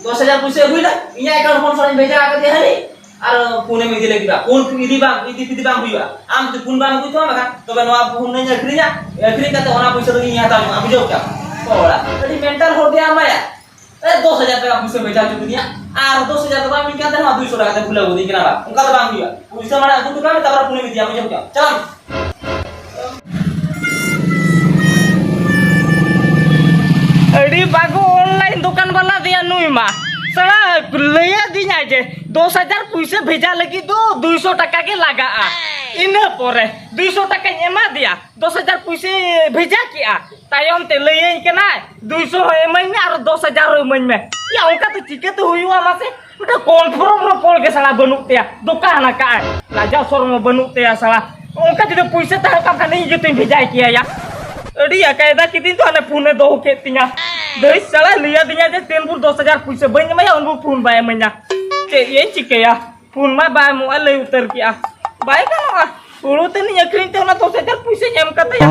ᱫᱚᱥ ᱦᱟᱡᱟᱨ ᱯᱩᱭᱥᱟᱹ ᱟᱹᱜᱩᱭ ᱞᱮ, ᱤᱧᱟᱹᱜ ᱮᱠᱟᱣᱩᱱᱴ ᱠᱷᱚᱱ ᱥᱟᱨᱤᱧ ᱵᱷᱮᱡᱟ ᱟᱠᱟᱫᱮᱭᱟ ᱦᱟᱹᱱᱤ᱾ ᱟᱨ ᱯᱷᱳᱱᱮᱢ ᱤᱫᱤ ᱞᱟᱹᱜᱤᱫ, ᱯᱷᱳᱱ ᱤᱫᱤ ᱵᱟᱝ, ᱤᱫᱤ, ᱤᱫᱤ ᱵᱟᱝ ᱦᱩᱭᱩᱜᱼᱟ᱾ ᱟᱢ ᱡᱩᱫᱤ ᱯᱷᱳᱱ ᱵᱟᱢ ᱟᱹᱜᱩᱭ ᱛᱟᱢᱟ, ᱵᱟᱠᱷᱟᱱ ᱛᱚᱵᱮ ᱱᱚᱣᱟ ᱯᱷᱳᱱ ᱫᱚᱧ ᱟᱹᱠᱷᱨᱤᱧᱟ, ᱟᱹᱠᱷᱨᱤᱧ ᱠᱟᱛᱮ ᱚᱱᱟ ᱯᱩᱭᱥᱟᱹ ᱫᱚ ᱤᱧ ᱦᱟᱛᱟᱣ ᱡᱚᱝᱟ, ᱵᱩᱡᱷᱟᱹᱣ ᱠᱮᱫᱟᱢ? ᱦᱚᱲᱟ, ᱟᱹᱰᱤ ᱢᱮᱱᱴᱟᱞ ᱦᱚᱲ ᱫᱚᱭᱟ ᱟᱢᱟᱭᱟ᱾ ᱟᱨᱮ, ᱫᱚᱥ ᱦᱟᱡᱟᱨ ᱴᱟᱠᱟ ᱯᱩᱭᱥᱟᱹ ᱵᱷᱮᱡᱟ ᱦᱚᱪᱚ ᱠᱤᱫᱤᱧᱟ, ᱟᱨ ᱫᱚᱥ ᱦᱟᱡᱟᱨ ᱫᱚ ᱵᱟᱝ ᱦᱩᱭ ᱠᱟᱱ ᱛᱟᱦᱮᱱᱟ, ᱫᱩᱭᱥᱚ ᱴᱟᱠᱟ ᱛᱮ ᱵᱷᱩᱞᱟᱹᱣ ᱜᱚᱫᱤᱧ ᱠᱟᱱᱟ᱾ ᱵᱟᱝ, ᱚᱱᱠᱟ ᱫᱚ ᱵᱟᱝ ᱦᱩᱭᱩᱜᱼᱟ᱾ ᱯᱩᱭᱥᱟᱹ ᱢᱟᱲᱟᱝ ᱟᱹᱜᱩ ᱦᱚᱴᱚ ᱠᱟᱜ ᱢᱮ, ᱛᱟᱨᱯᱚᱨᱮ ᱯᱷᱳᱱᱮᱢ ᱤᱫᱤᱭᱟ, ᱵᱩᱡᱷᱟᱹᱣ ᱠᱮᱫᱟᱢ? ᱪᱟᱞᱟᱜ ᱢᱮ᱾ ᱟᱹᱰᱤ ᱵᱟᱜᱚ ᱚᱱᱞᱟᱭᱤᱱ ᱫᱚᱠᱟᱱ ᱵᱟᱞᱟ ᱫᱮᱭᱟ ᱱᱩᱭ ᱢᱟ᱾ ᱥᱟᱞᱟ ᱞᱟᱹᱭᱟᱫᱤᱧᱟᱭ ᱡᱮ ᱫᱚᱥ ᱦᱟᱡᱟᱨ ᱯᱩᱭᱥᱟᱹ ᱵᱷᱮᱡᱟ ᱞᱟᱹᱜᱤᱫ ᱫᱚ ᱫᱩᱭᱥᱚ ᱴᱟᱠᱟ ᱜᱮ ᱞᱟᱜᱟᱜᱼᱟ᱾ ᱤᱱᱟᱹ ᱯᱚᱨᱮ ᱫᱩᱭᱥᱚ ᱴᱟᱠᱟᱧ ᱮᱢᱟ ᱫᱮᱭᱟ, ᱫᱚᱥ ᱦᱟᱡᱟᱨ ᱯᱩᱭᱥᱟᱹ ᱵᱷᱮᱡᱟ ᱠᱮᱜᱼᱟ᱾ ᱛᱟᱭᱚᱢ ᱛᱮ ᱞᱟᱹᱭᱟᱹᱧ ᱠᱟᱱᱟᱭ, "ᱫᱩᱭᱥᱚ ᱦᱚᱸ ᱤᱢᱟᱹᱧ ᱢᱮ ᱟᱨ ᱫᱚᱥ ᱦᱟᱡᱟᱨ ᱦᱚᱸ ᱤᱢᱟᱹᱧ ᱢᱮ᱾" ᱭᱟ, ᱚᱱᱠᱟ ᱫᱚ ᱪᱤᱠᱟᱹᱛᱮ ᱦᱩᱭᱩᱜᱼᱟ ᱢᱟᱥᱮ? ᱢᱤᱫᱴᱟᱝ ᱠᱚᱱᱯᱷᱨᱚᱢ ᱨᱚᱯᱚᱲ ᱜᱮ ᱥᱟᱞᱟ ᱵᱟᱹᱱᱩᱜ ᱛᱟᱭᱟ, ᱫᱚᱠᱟᱱ ᱟᱠᱟᱫᱼᱟᱭ, ᱞᱟᱡᱟᱣ ᱥᱚᱨᱚᱢ ᱦᱚᱸ ᱵᱟᱹᱱᱩᱜ ᱛᱟᱭᱟ ᱥᱟᱞᱟ᱾ ᱚᱱᱠᱟ ᱡᱩᱫᱤ ᱯᱩᱭᱥᱟᱹ ᱛᱟᱦᱮᱸ ᱠᱟᱱ ᱠᱷᱟᱱ ᱤᱧ ᱜᱮᱛᱚᱧ ᱵᱷᱮᱡᱟᱭ ᱠᱮᱭᱟ ᱭᱟ᱾ ᱟᱹᱰᱤ ᱟᱠᱟᱭᱫᱟ ᱠᱤᱫᱤᱧ ᱫᱚ, ᱦᱟᱱᱮ ᱯᱷᱳᱱᱮ ᱫᱚᱦᱚ ᱠᱮᱫ ᱛᱤᱧᱟ᱾ ᱫᱟᱹᱭ ᱥᱟᱞᱟ ᱞᱟᱹᱭᱟᱫᱤᱧᱟ ᱡᱮ ᱛᱤᱱ ᱵᱷᱳᱨ ᱫᱚᱥ ᱦᱟᱡᱟᱨ ᱯᱩᱭᱥᱟᱹ ᱵᱟᱹᱧ ᱮᱢᱟᱭᱟ, ᱩᱱ ᱵᱷᱳᱨ ᱯᱷᱳᱱ ᱵᱟᱭ ᱤᱢᱟᱹᱧᱟ᱾ ᱪᱮᱫ ᱭᱟᱧ ᱪᱤᱠᱟᱹᱭᱟ? ᱯᱷᱳᱱ ᱢᱟ ᱵᱟᱭ ᱮᱢᱚᱜᱼᱟ, ᱞᱟᱹᱭ ᱩᱛᱟᱹᱨ ᱠᱮᱜᱼᱟ᱾ ᱵᱟᱭ ᱜᱟᱱᱚᱜᱼᱟ, ᱦᱩᱲᱩ ᱛᱟᱹᱱᱤᱡ ᱟᱹᱠᱷᱨᱤᱧ ᱛᱮ ᱚᱱᱟ ᱫᱚᱥ ᱦᱟᱡᱟᱨ ᱯᱩᱭᱥᱟᱹᱧ ᱮᱢ ᱠᱟᱛᱟᱭᱟ᱾